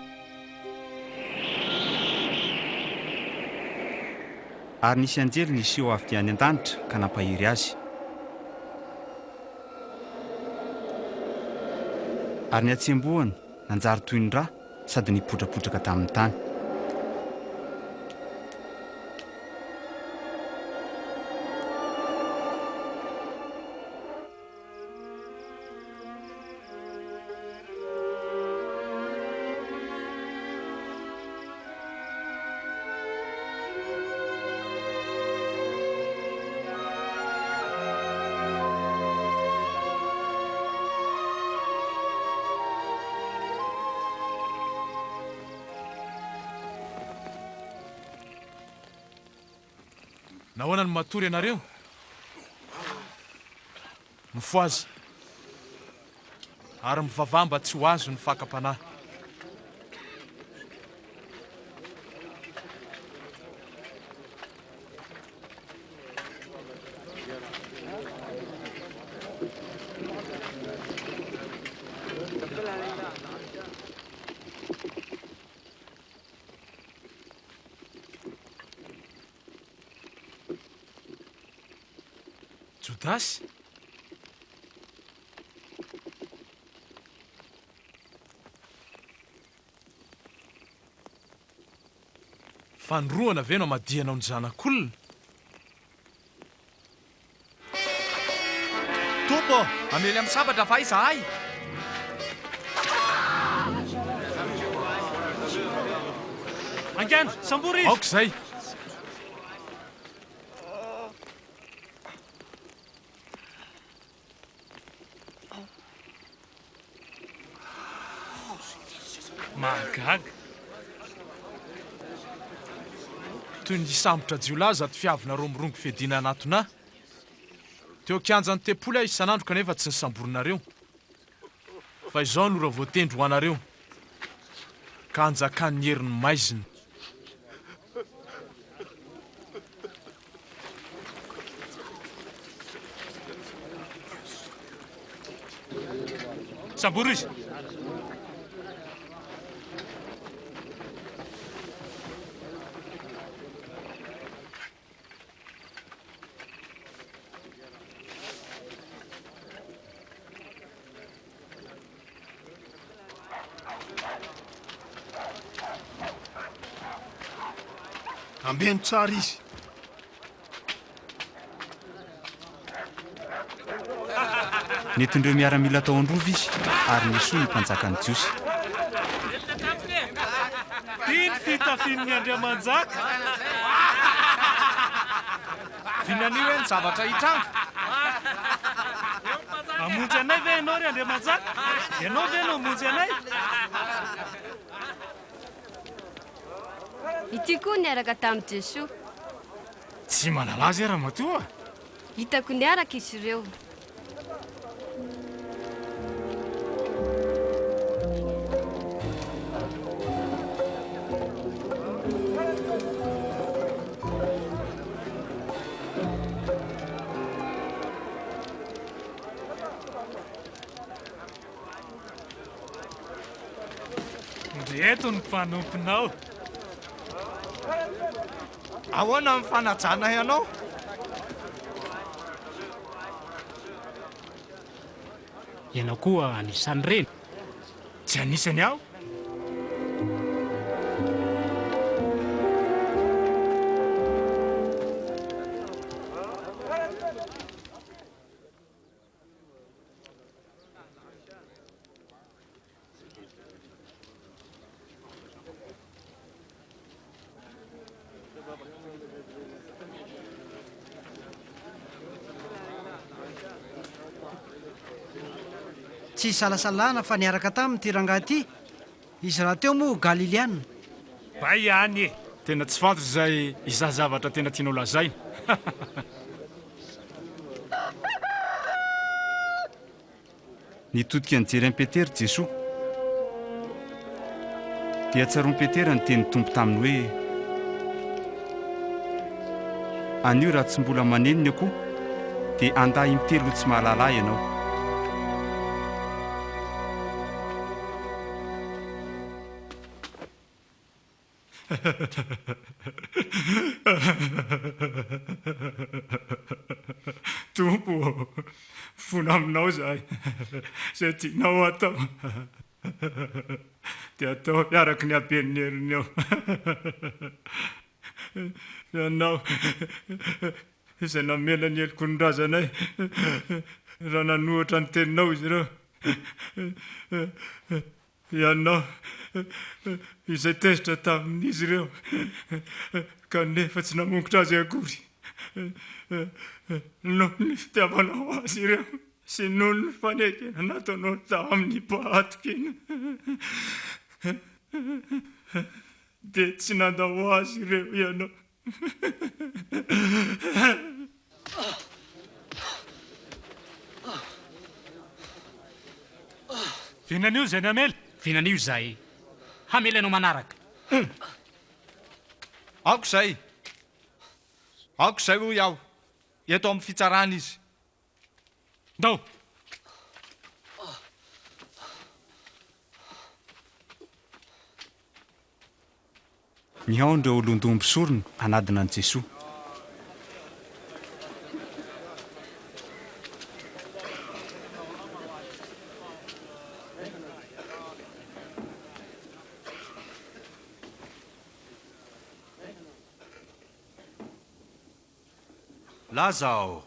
Ary nisy anjely niseho avy dia any an-danitra ka nampahery azy. Ary ny hatsembohany nanjary toy ny ra sady nipotrapotraka tamin'ny tany. Nahoana no matory ianareo? Mifohaza ary mivavaha mba tsy ho azon'ny fakam-panahy. Jodasy? Fanorohana ve no amadihanao ny Zanak'olona? Tompo ô, hamely amin'ny sabatra va izahay? Haingana, sambory izy! Aoka izay! Mahagaga. Toy ny hisambotra jiolahy izato fiavinareo mirongo fiadiana hanatona ahy. Teo an-kianjan'ny tempoly aho isan'andro kanefa tsy nisamborinareo. Fa izao no ora voatendry ho anareo, ka hanjakan'ny herin'ny maizina. Sambory izy! Ambeno tsara izy. Nentin'ireo miaramila tao an-drova izy ary nesoiny ny mpanjakan'ny Jiosy. Ty ny fitafian'ny andriamanjaka. Vinanio hoe ny zavatra hitranga. Hamonjy anay ve ianao ry Andriamanjaka? Ianao ve no hamonjy anay? Ity koa niaraka tamin'i Jesoa. Tsy mahalala azy aho ramatoa a! Hitako niaraka izy ireo. Ndreto ny mpanomponao. Ahoana ny fanajanay anao? Ianao koa anisan'ireny? Tsy anisany aho. Tsy isalasalana fa niaraka taminy ity rangahy ity, izy rahateo moa Galiliana. Bay ihany e! Tena tsy fantatro izay izay zavatra tena tianao lazaina. Nitodika nijery an'i Petera Jesoa. Dia tsaroan'i Petera ny tenin'ny Tompo taminy hoe, Anio raha tsy mbola maneno ny akoho, dia handà intelo ho tsy mahalala Ahy ianao. Tompo ô, mifona aminao izahay, izay tianao hatao dia ataovy araka ny haben'ny herinao. Ianao izay namela ny heloky ny razanay raha nanohitra ny teninao izy ireo. Ianao izay tezitra tamin'izy ireo kanefa tsy namongotra azy akory noho ny fitiavanao azy ireo sy noho ny fanekena nataonao tamin'ny mpahatokiana dia tsy nandao azy ireo Ianao. Vinanio izay namely. Vinanio izay hamely anao manaraka. Aoka izay! Aoka izay hoy aho! Eto amin'ny fitsarana izy. Ndao! Nihaona ireo olon-doha mpisorona hanadina an'i Jesoa. Lazao,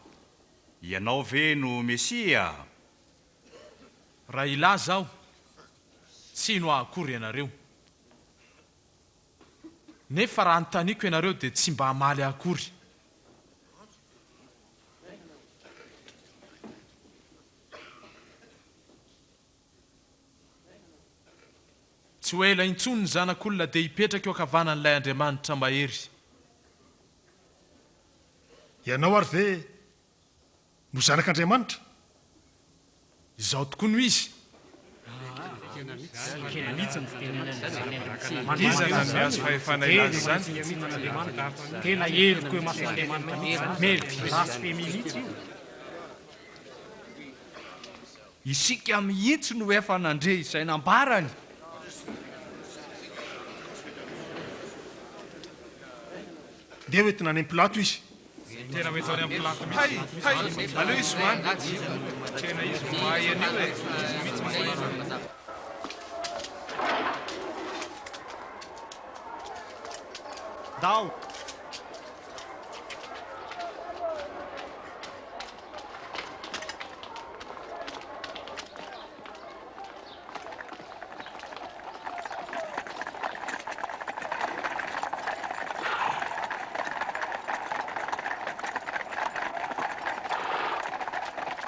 ianao ve no Mesia? Raha hilaza aho, tsy hino ahy akory ianareo. Nefa raha anontaniako ianareo dia tsy mba hamaly ahy akory. Tsy ho ela intsony ny Zanak'olona dia hipetraka eo ankavanan'ilay Andriamanitra mahery. Ianao ary ve no Zanak'Andriamanitra? Izaho tokoa no Izy. Iza nanome azy fahefana hilaza izany? Tena heloka eo imason'Andriamanitra mihitsy. Meloka blasfemia mihitsy io. Isika mihitsy no efa nandre izay nambarany. Ndeha ho entina any amin'i Pilato izy. Tena ho entina any amin'i Pilato mihitsy. Hay, hay, aleo izy ho any. Tena izy no mahay an'io e. Izy mihitsy mahay an'io. Ndao!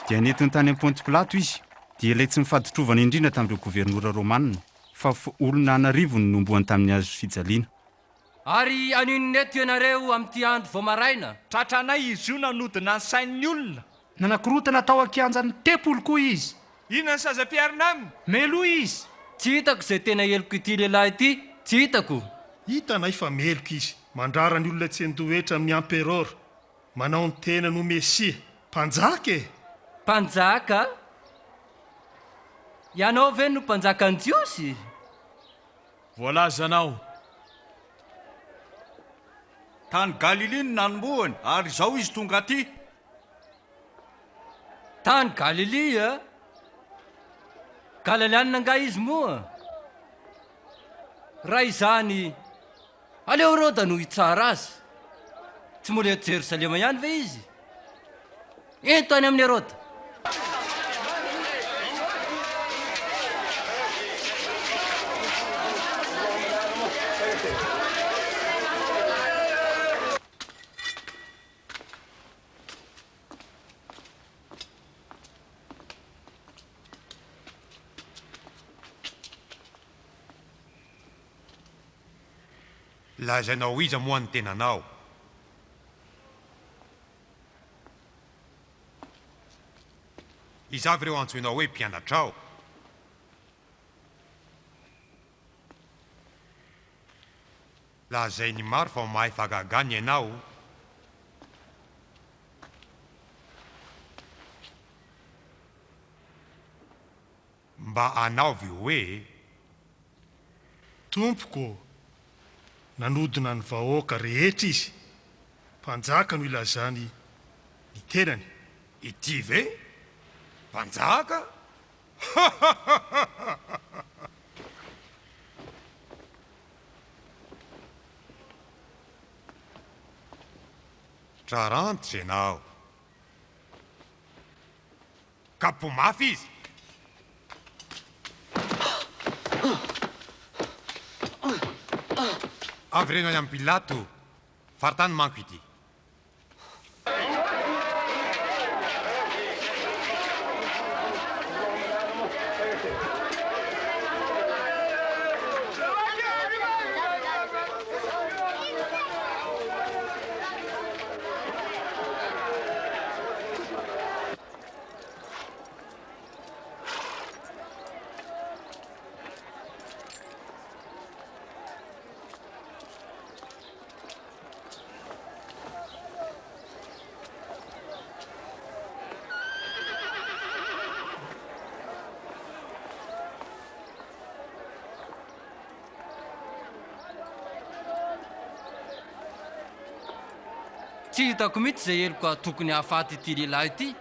Dia nentiny tany amin'i Ponty Pilato izy, dia ilay tsy nifaditrovana indrindra tamin'ireo governora romanina, fa olona an'arivony no nombohany tamin'ny hazo fijaliana. Ary haninona eto ianareo amin'ity andro vao maraina? Tratranay izy io nanodina ny sain'ny olona. Nanakorontana tao an-kianjan'ny tempoly koa izy. Inona ny sazy ampiharina aminy? Melohy izy. Tsy hitako izay tena helok'ity lehilahy ity, tsy hitako. Hitanay fa meloka izy, mandrara ny olona tsy handoa hetra amin'ny amperôra, manao ny tenany ho Mesia, Mpanjaka e! Mpanjaka? Ianao ve no Mpanjakan'ny Jiosy? Voalazanao. Tany Galilia no nanombohany, ary izao izy tonga aty. Tany Galilia? Galalianina angaha izy moa? Raha izany, aleo Heroda no hitsara azy. Tsy mbola eto Jerosalema ihany ve izy? Ento any amin'i Heroda. Lazainao ho iza moa ny tenanao? Iza avy ireo antsoinao hoe mpianatrao? Lazain'ny maro fa mahay fahagagana ianao. Mba anaovy hoe. Tompoko ô, nanodina ny vahoaka rehetra izy, mpanjaka no ilazany ny tenany. Ity ve? Mpanjaka? Trarantitra ianao. Kapoho mafy izy. Avereno any amin'i Pilato, faritany manko ity. Tsy hitako mihitsy izay heloka tokony hahafaty ity lehilahy ity.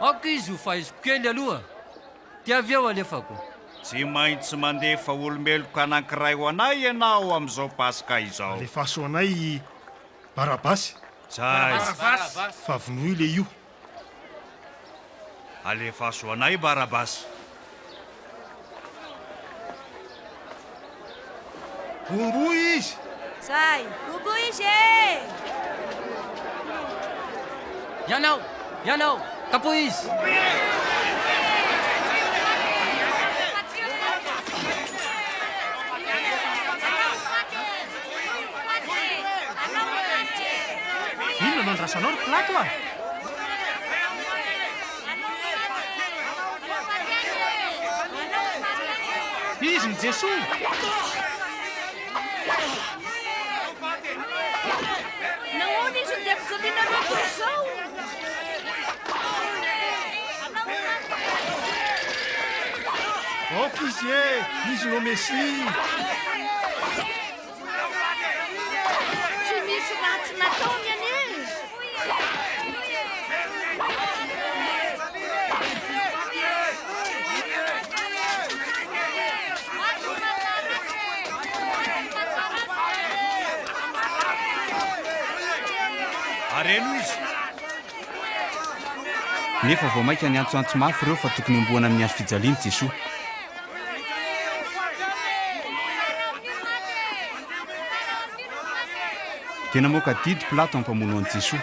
Aoka izy ho faiziko kely aloha, dia avy eo alefako. Tsy maintsy mandefa olo-meloka anankiray ho anay ianao amin'izao Paska izao. Alefaso ho anay i Barabasy. Zay. Fa vonoy ilay io. Alefaso ho anay Barabasy. Homboy izy! Zay! Homboy izy e! Ianao! Ianao! Kapohy izy! Inona no andrasanao ry Pilato a? Izy ny Jesoa! Nahoana izy no dia ampijalianareo toy izao? Aoka izy e! Izy no Mesia! Tsy misy ratsy nataony anie! Areno izy! Nefa vao mainka niantsoantso mafy ireo fa tokony homboana amin'ny hazo fijaliana Jesoa. Dia namoaka didy Pilato hampamono an'i Jesoa,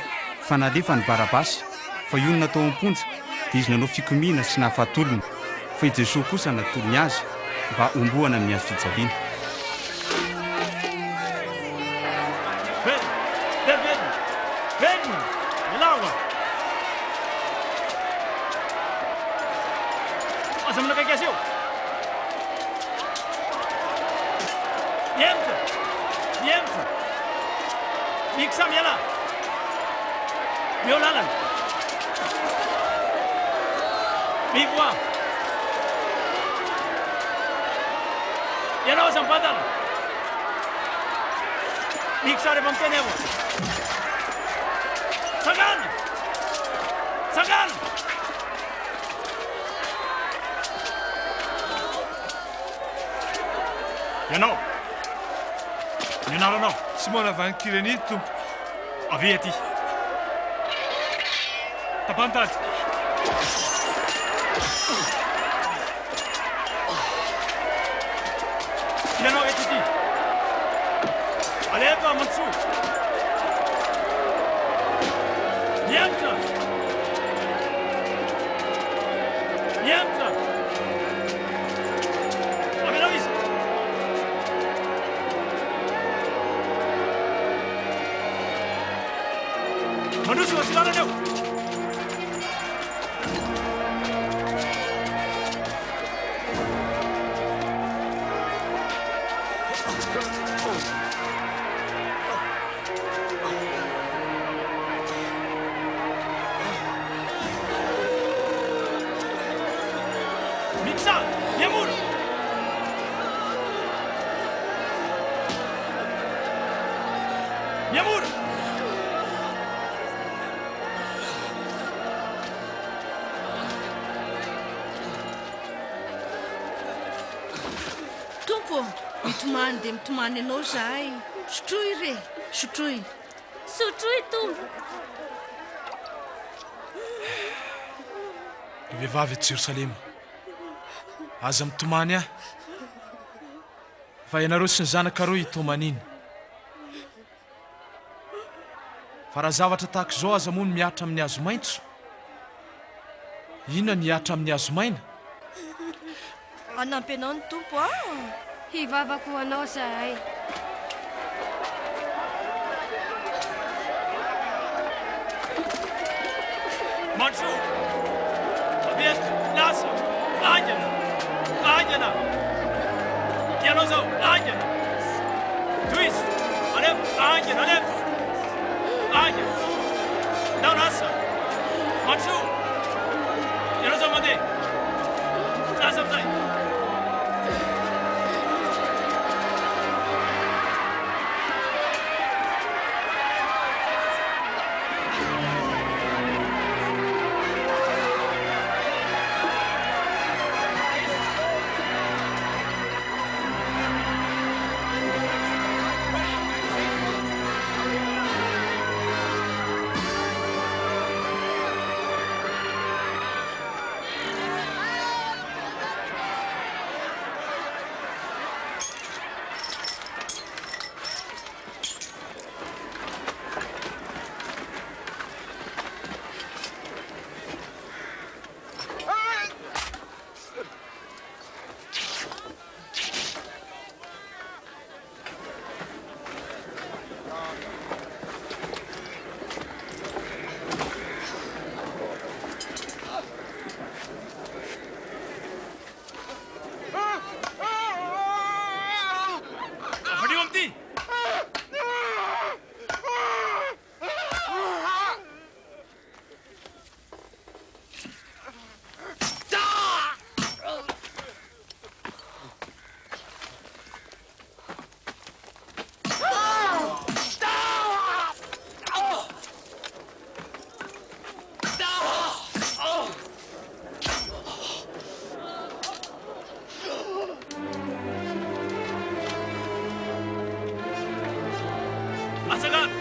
fa nalefany Barabasy, fa io no natao am-ponja, dia izy nanao fikomiana sy nahafaty olona, fa i Jesoa kosa natolony azy mba homboana amin'ny hazo fijaliana. Velona! Dia velona! Velona! Ialahy hoa! Aza manakaiky azy eo! Mihemotra! Mihemotra! Miksa mialà! Meo lalana! Mivoaha! Ianao aza mibadana! Miksa rehefa miteny aho! Tsangana! Tsangana! Ianao! Ny anaranao? Simona avy any Kyrenia, Tompoko. Avia aty. Tapaho ny tady. Ianao eto ity. Alefa mandrosoa. Mihemotra. Mihemotra. Avelao izy. Mandroso asio lalana eo. Mixa! Mihamora! Mihamora! Tompo ô, mitomany dia mitomany Anao izahay. Sotroy re, sotroy. Sotroy, Tompoko. Ry vehivavy eto Jerosalema, aza mitomany ahy, fa ianareo sy ny zanakareo hitomaniana. Fa raha zavatra tahaka izao aza moa no mihatra amin'ny hazo maitso, inona no hihatra amin'ny hazo maina? Hanampy anao ny Tompo a! Hivavaka ho anao zahay. Mandrosoa! Avy eto! Lasa! Haingana! Haingana! Ianao izao! Haingana! Tohizo! Alefa! Haingana! Alefa! Haingana! Ndao lasa! Mandrosoa! Ianao izao mandeha! Lasa amin'izay! Atsangano!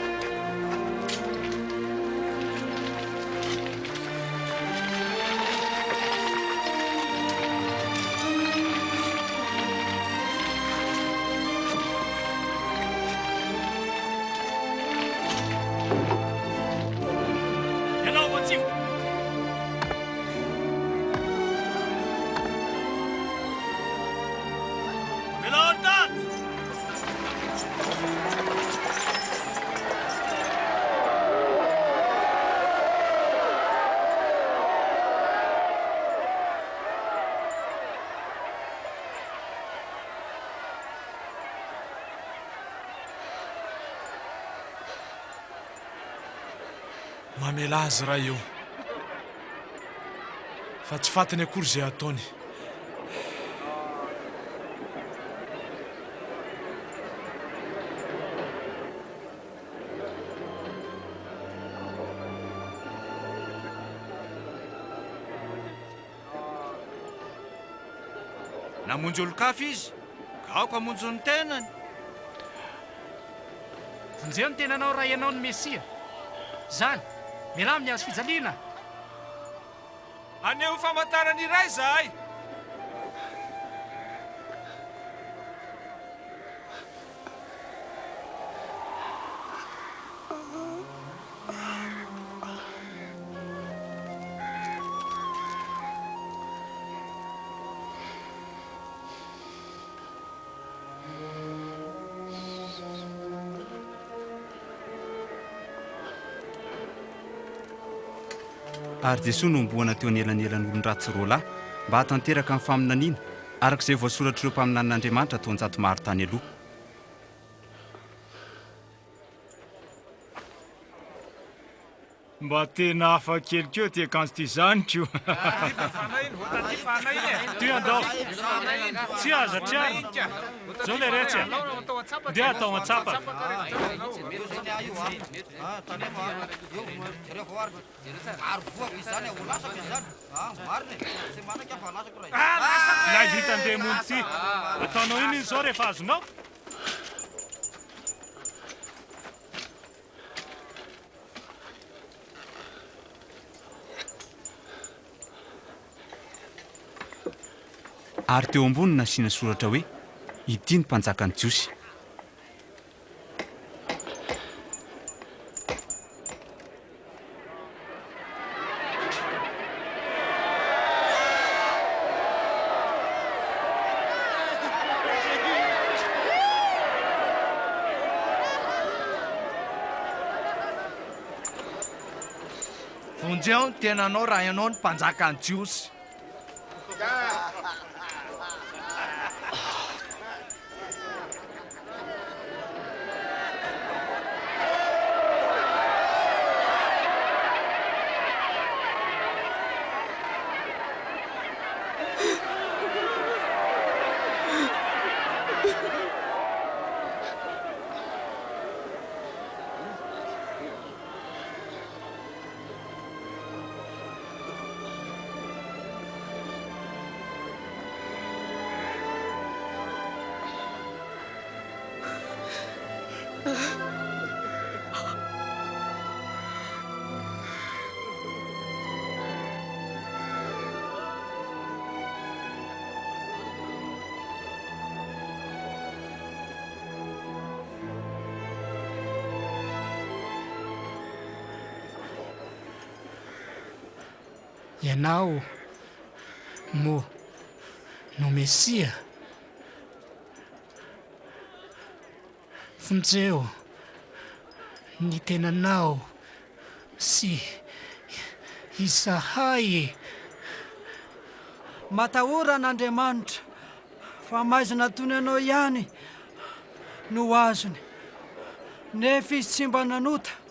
Ianao ao atsimo! Avelao ny daty! Mamelà azy Ray ô! Fa tsy fantany akory izay ataony. Namonjy olon-kafa izy, ka aoka hamonjy ny tenany. Vonjeo ny tenanao raha ianao no Mesia. Izany, mialà amin'ny hazo fijaliana! Haneho famantarana iray izahay. Ary Jesoa nohomboana teo anelanelan'olon-dratsy roalahy, mba hahatanteraka ny faminaniana, araka izay voasoratr'ireo mpaminanin'Andriamanitra taonjato maro tany aloha. Mba tena hafa kely koa ty akanjo ty zany ko. Ty andao. Tsy aza triarina. Zao le retsy a. Ndeha atao antsapaka. Ilay vitan-demony ty. Ataonao inona iny zao rehefa azonao? Ary teo amboniny nasiana soratra hoe, Ity ny Mpanjakan'ny Jiosy. Vonjeo ny tenanao raha ianao no mpanjakan'ny Jiosy. Ianao moa no Mesia? Vonjeo ny tenanao sy izahay. Matahora an'Andriamanitra, fa maizina tony anao ihany no azony, nefa izy tsy mba nanota.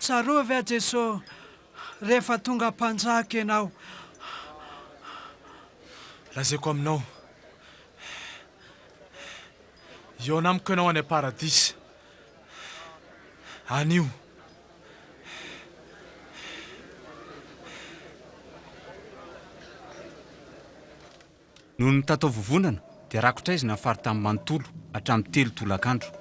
Tsarovy aho Jeso rehefa tonga mpanjaka ianao. Lazaiko aminao, hihaona amiko ianao any am-paradisa, anio. Noho ny mitataovovonana dia rakotra aizina ny faritany manontolo hatramin'ny telo tolakandro.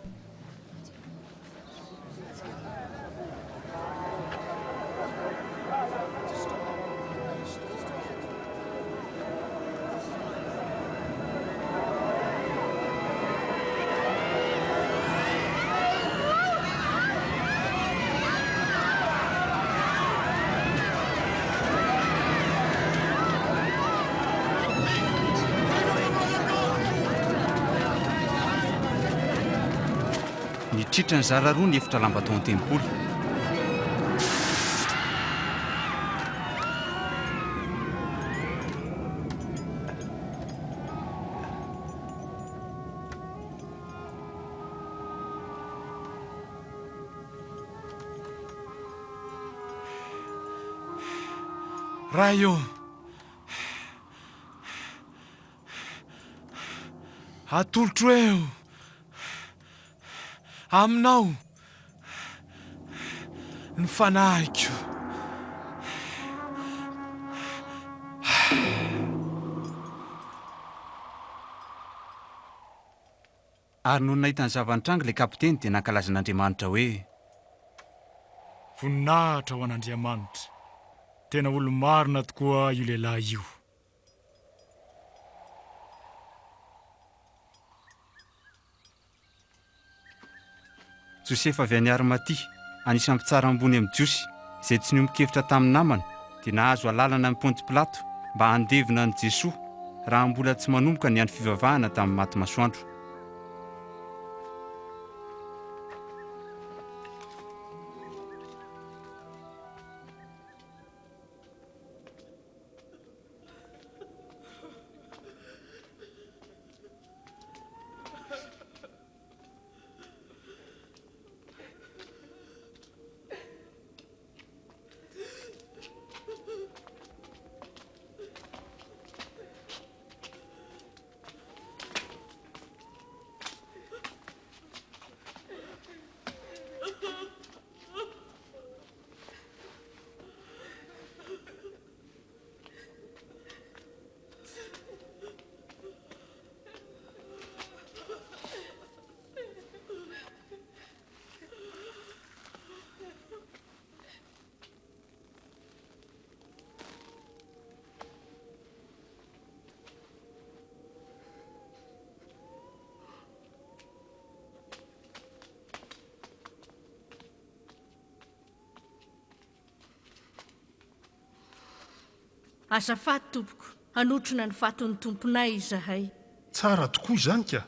Nitritra nizara roa ny efitra lamba tao an-tempoly. Ray ô! Atolotro eo aminao ny fanahiko. Ary nony nahita ny zava-nitranga ilay kapiteny dia nankalaza an'Andriamanitra hoe. Voninahitra ho an'Andriamanitra! Tena olo-marina tokoa io lehilahy io. Josefa avy any Arimatia, anisan'ny mpitsara ambony amin'ny Jiosy, izay tsy niombon-kevitra tamin'ny namany, dia nahazo alalana amin'i Ponty Pilato mba handevina an'i Jesoa raha mbola tsy manomboka ny andro fivavahana tamin'ny maty masoandro. Azafady tompoko, hanotrona ny fatin'ny tomponay izahay. Tsara tokoa izany ka!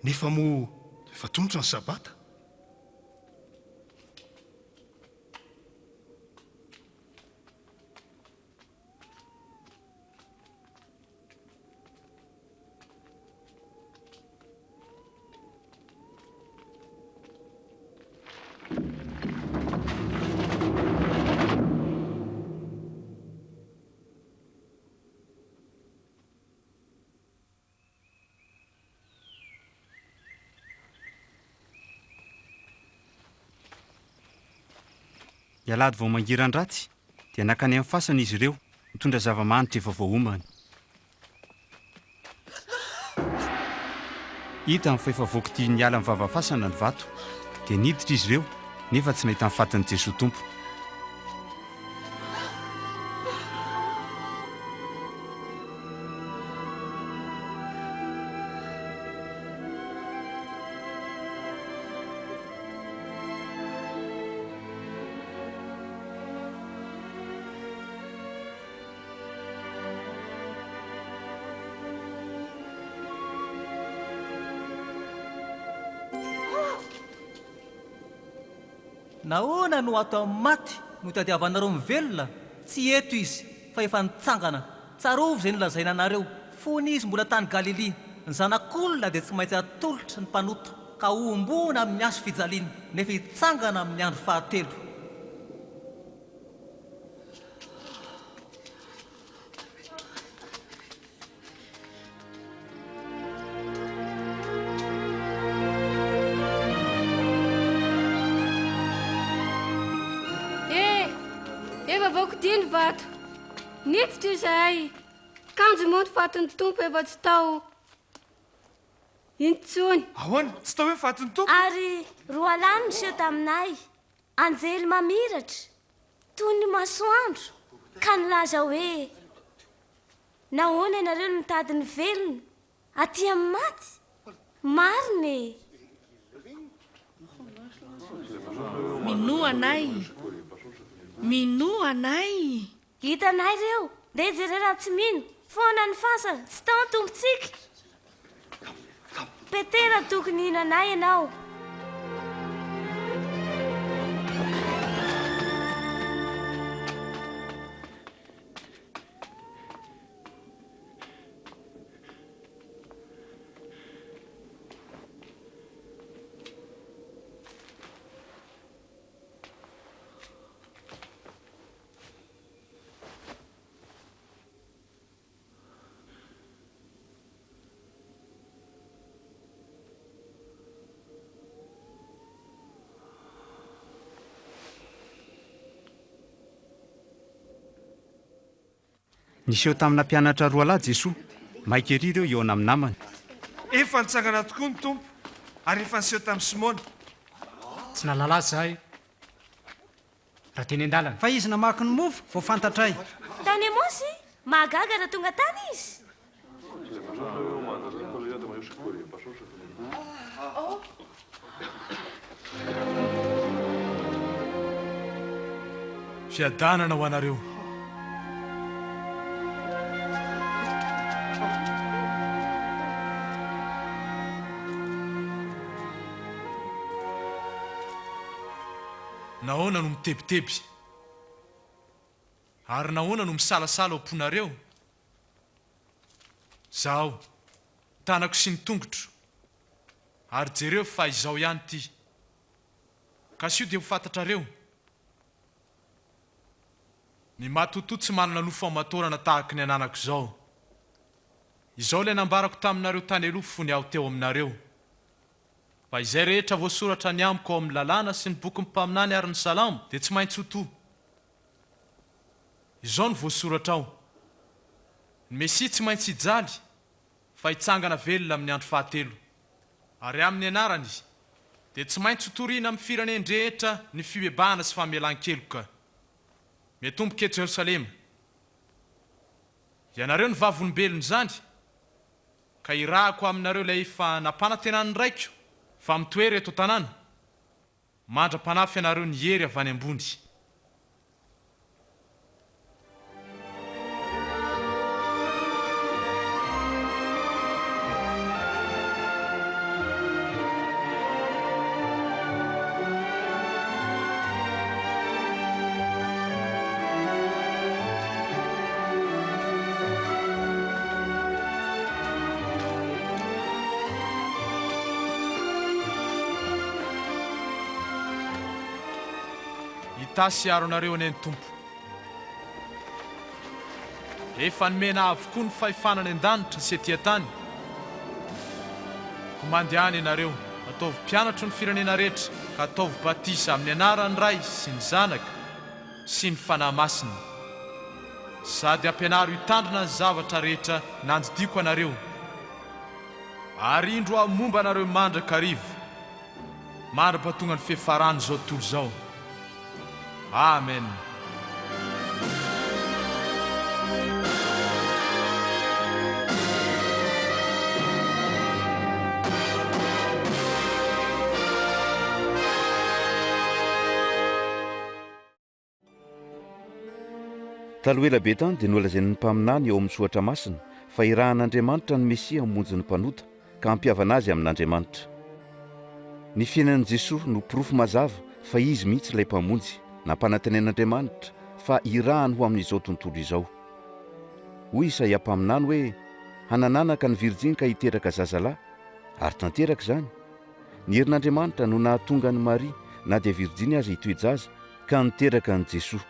Nefa moa efa tontosa ny sabata? Ny alahady vao mangiran-dratsy dia nankany amin'ny fasana izy ireo nitondra zava-manitra efa voaomana. Hitany fa efa voakitia niala ny vava-fasana ny vato, dia niditra izy ireo, nefa tsy nahita ny fatin'i Jesoa Tompo. Nahoana no ato amin'ny maty no itadiavanareo ny velona? Tsy eto Izy, fa efa nitsangana. Tsarovy izay nolazaina anareo, fony Izy mbola tany Galilia, Ny Zanak'olona dia tsy maintsy atolotry ny mpanota, ka hohomboana amin'ny hazo fijaliana, nefa hitsangana amin'ny andro fahatelo. Eh! Efa voakodia ny vato. Niditra izahay. Kanjo moa ny fatin'ny Tompo efa tsy tao intsony. Ahoana? Tsy tao hoe ny fatin'ny Tompo? Ary roalahy no niseho taminay, anjely mamiratra, toy ny masoandro, ka nilaza hoe, Nahoana ianareo no mitady ny velona aty amin'ny maty? Marina e! Minoa anay! Minoa anay! Hitanay ireo! Ndeha jereo raha tsy mino! Foana ny fasana! Tsy tao ny Tompontsika! Petera tokony hihinana ahy ianao. Niseho tamina mpianatra roalahy Jesoa. Maika ery ireo hihaona amin'ny namany. Efa nitsangana tokoa ny Tompo ary efa niseho tamin'i Simona. Tsy nahalala azy izahay raha teny an-dalana. Fa izy namaky ny mofo vao fantatray. Tany Emaosy, mahagaga raha tonga tany izy. Fiadanana ho anareo. Nahoana no mitebiteby? Ary nahoana no misalasala ao am-ponareo? Zahao, tanako sy ny tongotro, ary jereo fa izaho ihany ity. Kasio dia ho fantatrareo. Ny matotoa tsy manana nofo aman-taolana tahaka ny ananako izao. Izao ilay nambarako taminareo tany aloha fony aho teo aminareo. Fa izay rehetra voasoratra ny amiko ao amin'ny Lalàna sy ny bokin'ny mpaminany ary ny Salamo dia tsy maintsy ho to. Izao no voasoratra ao, Ny Mesia tsy maintsy hijaly, fa hitsangana velona amin'ny andro fahatelo. Ary amin'ny anarany dia tsy maintsy hotorina amin'ny firenen-drehetra ny fibebahana sy famelan-keloka. Miatomboka eto Jerosalema. Ianareo no vavolombelon'izany. Ka irahako aminareo ilay efa nampanantenan'ny Raiko, fa mitoera eto an-tanàna, mandra-panafy anareo ny hery avy any ambony. Hitahy sy hiaro anareo anie ny Tompo. Efa nomena avokoa ny fahefana any an-danitra sy ety an-tany. Koa mandehana ianareo, ataovy mpianatro ny firenena rehetra, ka ataovy batisa amin'ny anaran'ny Ray sy ny Zanaka sy ny Fanahy Masina. Sady ampianaro hitandrina ny zavatra rehetra nandidiako anareo. Ary indro aho momba anareo mandrakariva, mandra-pahatonga ny fiafaran'izao tontolo izao. Amen. Taloha ela be tany dia nolazain'ny mpaminany ao amin'ny Soratra Masina fa hirahan'Andriamanitra ny Mesia hamonjy ny mpanota ka hampihavana azy amin'Andriamanitra. Ny fiainan'i Jesoa no porofo mazava fa Izy mihitsy ilay Mpamonjy nampanantenain'Andriamanitra fa hirahany ho amin'izao tontolo izao. Hoy Isaia mpaminany hoe, Hanan'anaka ny virjiny ka hiteraka zazalahy, ary tanteraka izany. Ny herin'Andriamanitra no nahatonga an'i Maria, na dia virjiny aza hitoe-jaza, ka niteraka an'i Jesoa.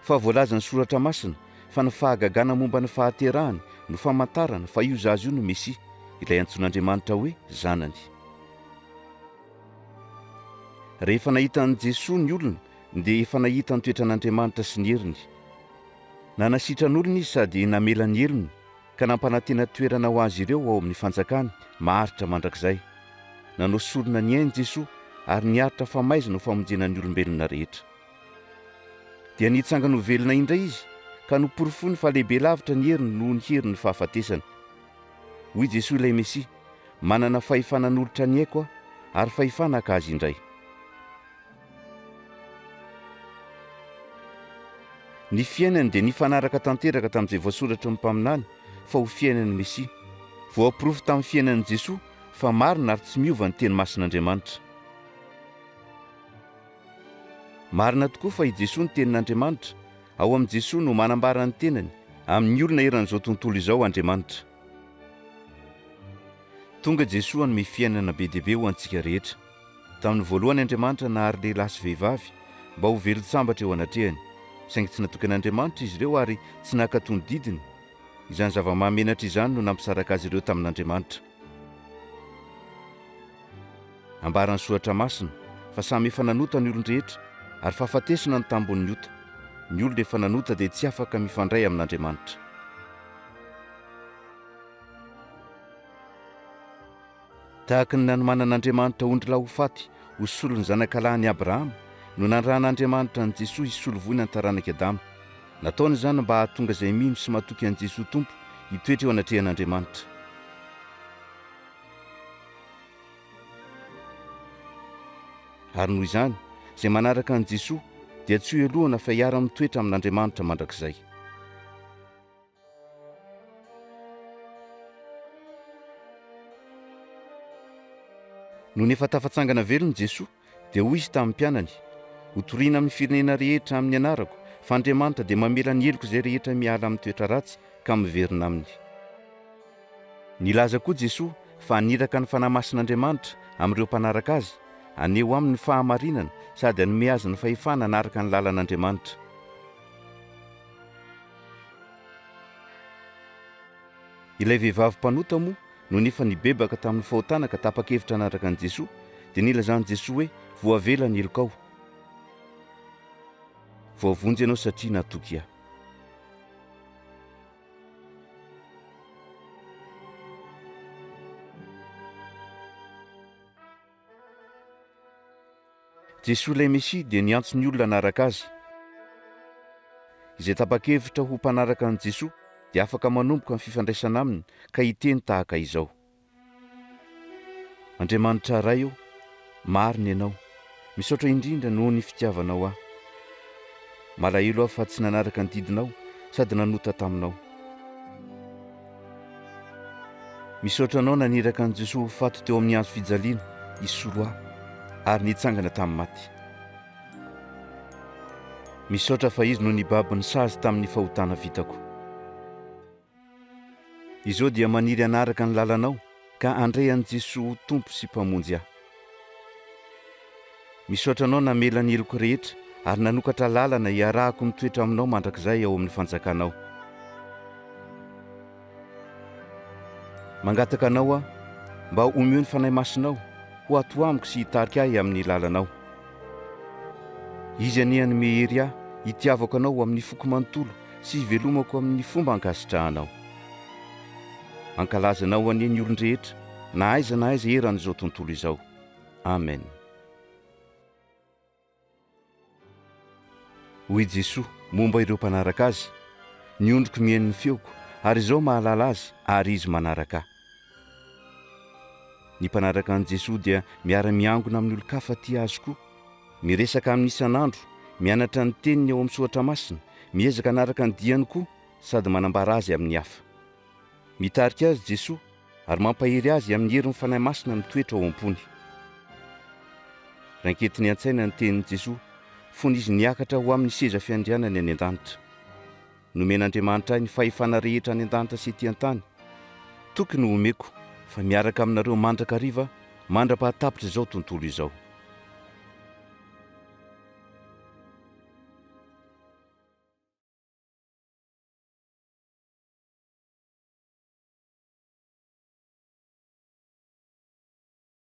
Fa voalazan'ny Soratra Masina fa ny fahagagana momba ny fahaterahany no famantarana fa io zaza io no Mesia, ilay antsoin'Andriamanitra hoe Zanany. Rehefa nahita an'i Jesoa ny olona dia efa nahita ny toetran'Andriamanitra sy ny heriny. Nanasitran'olona izy sady namela ny helony ka nampanantena toerana ho azy ireo ao amin'ny fanjakany maharitra mandrakizay. Nanao sorona ny ainy Jesoa ary niaritra famaizana ho famonjena ny olombelona rehetra. Dia nitsangana ho velona indray izy ka noporofoiny fa lehibe lavitra ny heriny noho ny herin'ny fahafatesana. Hoy Jesoa ilay Mesia, Manana fahefana hanolotra ny aiko aho ary fahefana haka azy indray. Ny fiainany dia nifanaraka tanteraka tamin'izay voasoratry ny mpaminany fa ho fiainan'ny Mesia. Voaporofo tamin'ny fiainan'i Jesoa fa marina ary tsy miova ny teny masin'Andriamanitra. Marina tokoa fa i Jesoa no Tenin'Andriamanitra, ao amin'i Jesoa no manambara ny tenany amin'ny olona eran'izao tontolo izao Andriamanitra. Tonga Jesoa hanome fiainana be dia be ho antsika rehetra. Tamin'ny voalohany Andriamanitra nahary lehilahy sy vehivavy mba ho velon-tsambatra eo anatrehany. Saingy tsy natoky an'Andriamanitra izy ireo ary tsy nankatò ny didiny. Izany zava-mahamenatra izany no nampisaraka azy ireo tamin'Andriamanitra. Ambaran'ny Soratra Masina fa samy efa nanota ny olon-drehetra ary fahafatesana ny tambon'ny ota. Ny olona efa nanota dia tsy afaka mifandray amin'Andriamanitra. Tahaka ny nanomanan'Andriamanitra ondrilahy ho faty ho solon'ny zanakalahin'i Abrahama, no nanirahan'Andriamanitra an'i Jesoa hisolo voina ny taranak'i Adama. Nataony izany mba hahatonga izay mino sy matoky an'i Jesoa Tompo hitoetra eo anatrehan'Andriamanitra. Ary noho izany, izay manaraka an'i Jesoa dia tsy hohelohana fa hiara-mitoetra amin'Andriamanitra mandrakizay. Nony efa tafatsangana velona Jesoa, dia hoy Izy tamin'ny mpianany, Hotorina amin'ny firenena rehetra amin'ny anarako, fa Andriamanitra dia mamela ny helok'izay rehetra miala amin'ny toetra ratsy ka miverina aminy. Nilaza koa Jesoa fa haniraka ny Fanahy Masin'Andriamanitra amin'ireo mpanaraka Azy, haneho aminy ny fahamarinana sady hanome azy ny fahefana hanaraka ny lalan'Andriamanitra. Ilay vehivavy mpanota moa, nony efa nibebaka tamin'ny fahotana ka tapa-kevitra hanaraka an'i Jesoa, dia nilazan'i Jesoa hoe, Voavela ny helokao. Voavonjy ianao satria natoky Ahy. Jesoa ilay Mesia dia niantso ny olona hanaraka Azy. Izay tapa-kevitra ho mpanaraka an'i Jesoa dia afaka manomboka ny fifandraisana Aminy ka hiteny tahaka izao, Andriamanitra Ray ô, marina Ianao. Misaotra indrindra noho ny fitiavanao ahy. Malahelo aho fa tsy nanaraka ny didinao sady nanota taminao. Misaotra anao naniraka an'i Jesoa ho faty teo amin'ny hazo fijaliana hisolo ahy ary nitsangana tamin'ny maty. Misaotra fa Izy no nibaby ny sazy tamin'ny fahotana vitako. Izao dia maniry hanaraka ny lalanao ka handray an'i Jesoa ho Tompo sy Mpamonjy ahy. Misaotra anao namela ny heloko rehetra ary nanokatra lalana hiarahako mitoetra aminao mandrakizay ao amin'ny fanjakanao. Mangataka anao aho mba omeo ny Fanahy Masinao ho ato amiko sy hitarika ahy amin'ny lalanao. Izy anie hanome hery ahy hitiavako anao amin'ny foko manontolo sy hivelomako amin'ny fomba ankasitrahanao. Hankalaza anao anie ny olon-drehetra na aiza na aiza eran'izao tontolo izao. Amen. Hoy Jesoa momba ireo mpanaraka Azy, Ny ondriko mihaino ny feoko, ary Izaho mahalala azy, ary izy manaraka Ahy. Ny mpanaraka an'i Jesoa dia miara-miangona amin'ny olon-kafa tia Azy koa, miresaka Aminy isan'andro, mianatra ny Teniny ao amin'ny Soratra Masina, miezaka hanaraka ny diany koa, sady manambara Azy amin'ny hafa. Mitarika azy Jesoa ary mampahery azy amin'ny herin'ny Fanahy Masina mitoetra ao am-pony. Raiketiny an-tsaina ny tenin'i Jesoa fony Izy niakatra ho amin'ny seza fiandrianany any an-danitra. Nomen'Andriamanitra ahy ny fahefana rehetra any an-danitra sy ety an-tany. Toky no omeko fa miaraka aminareo mandrakariva aho mandra-pahatapitra izao tontolo izao.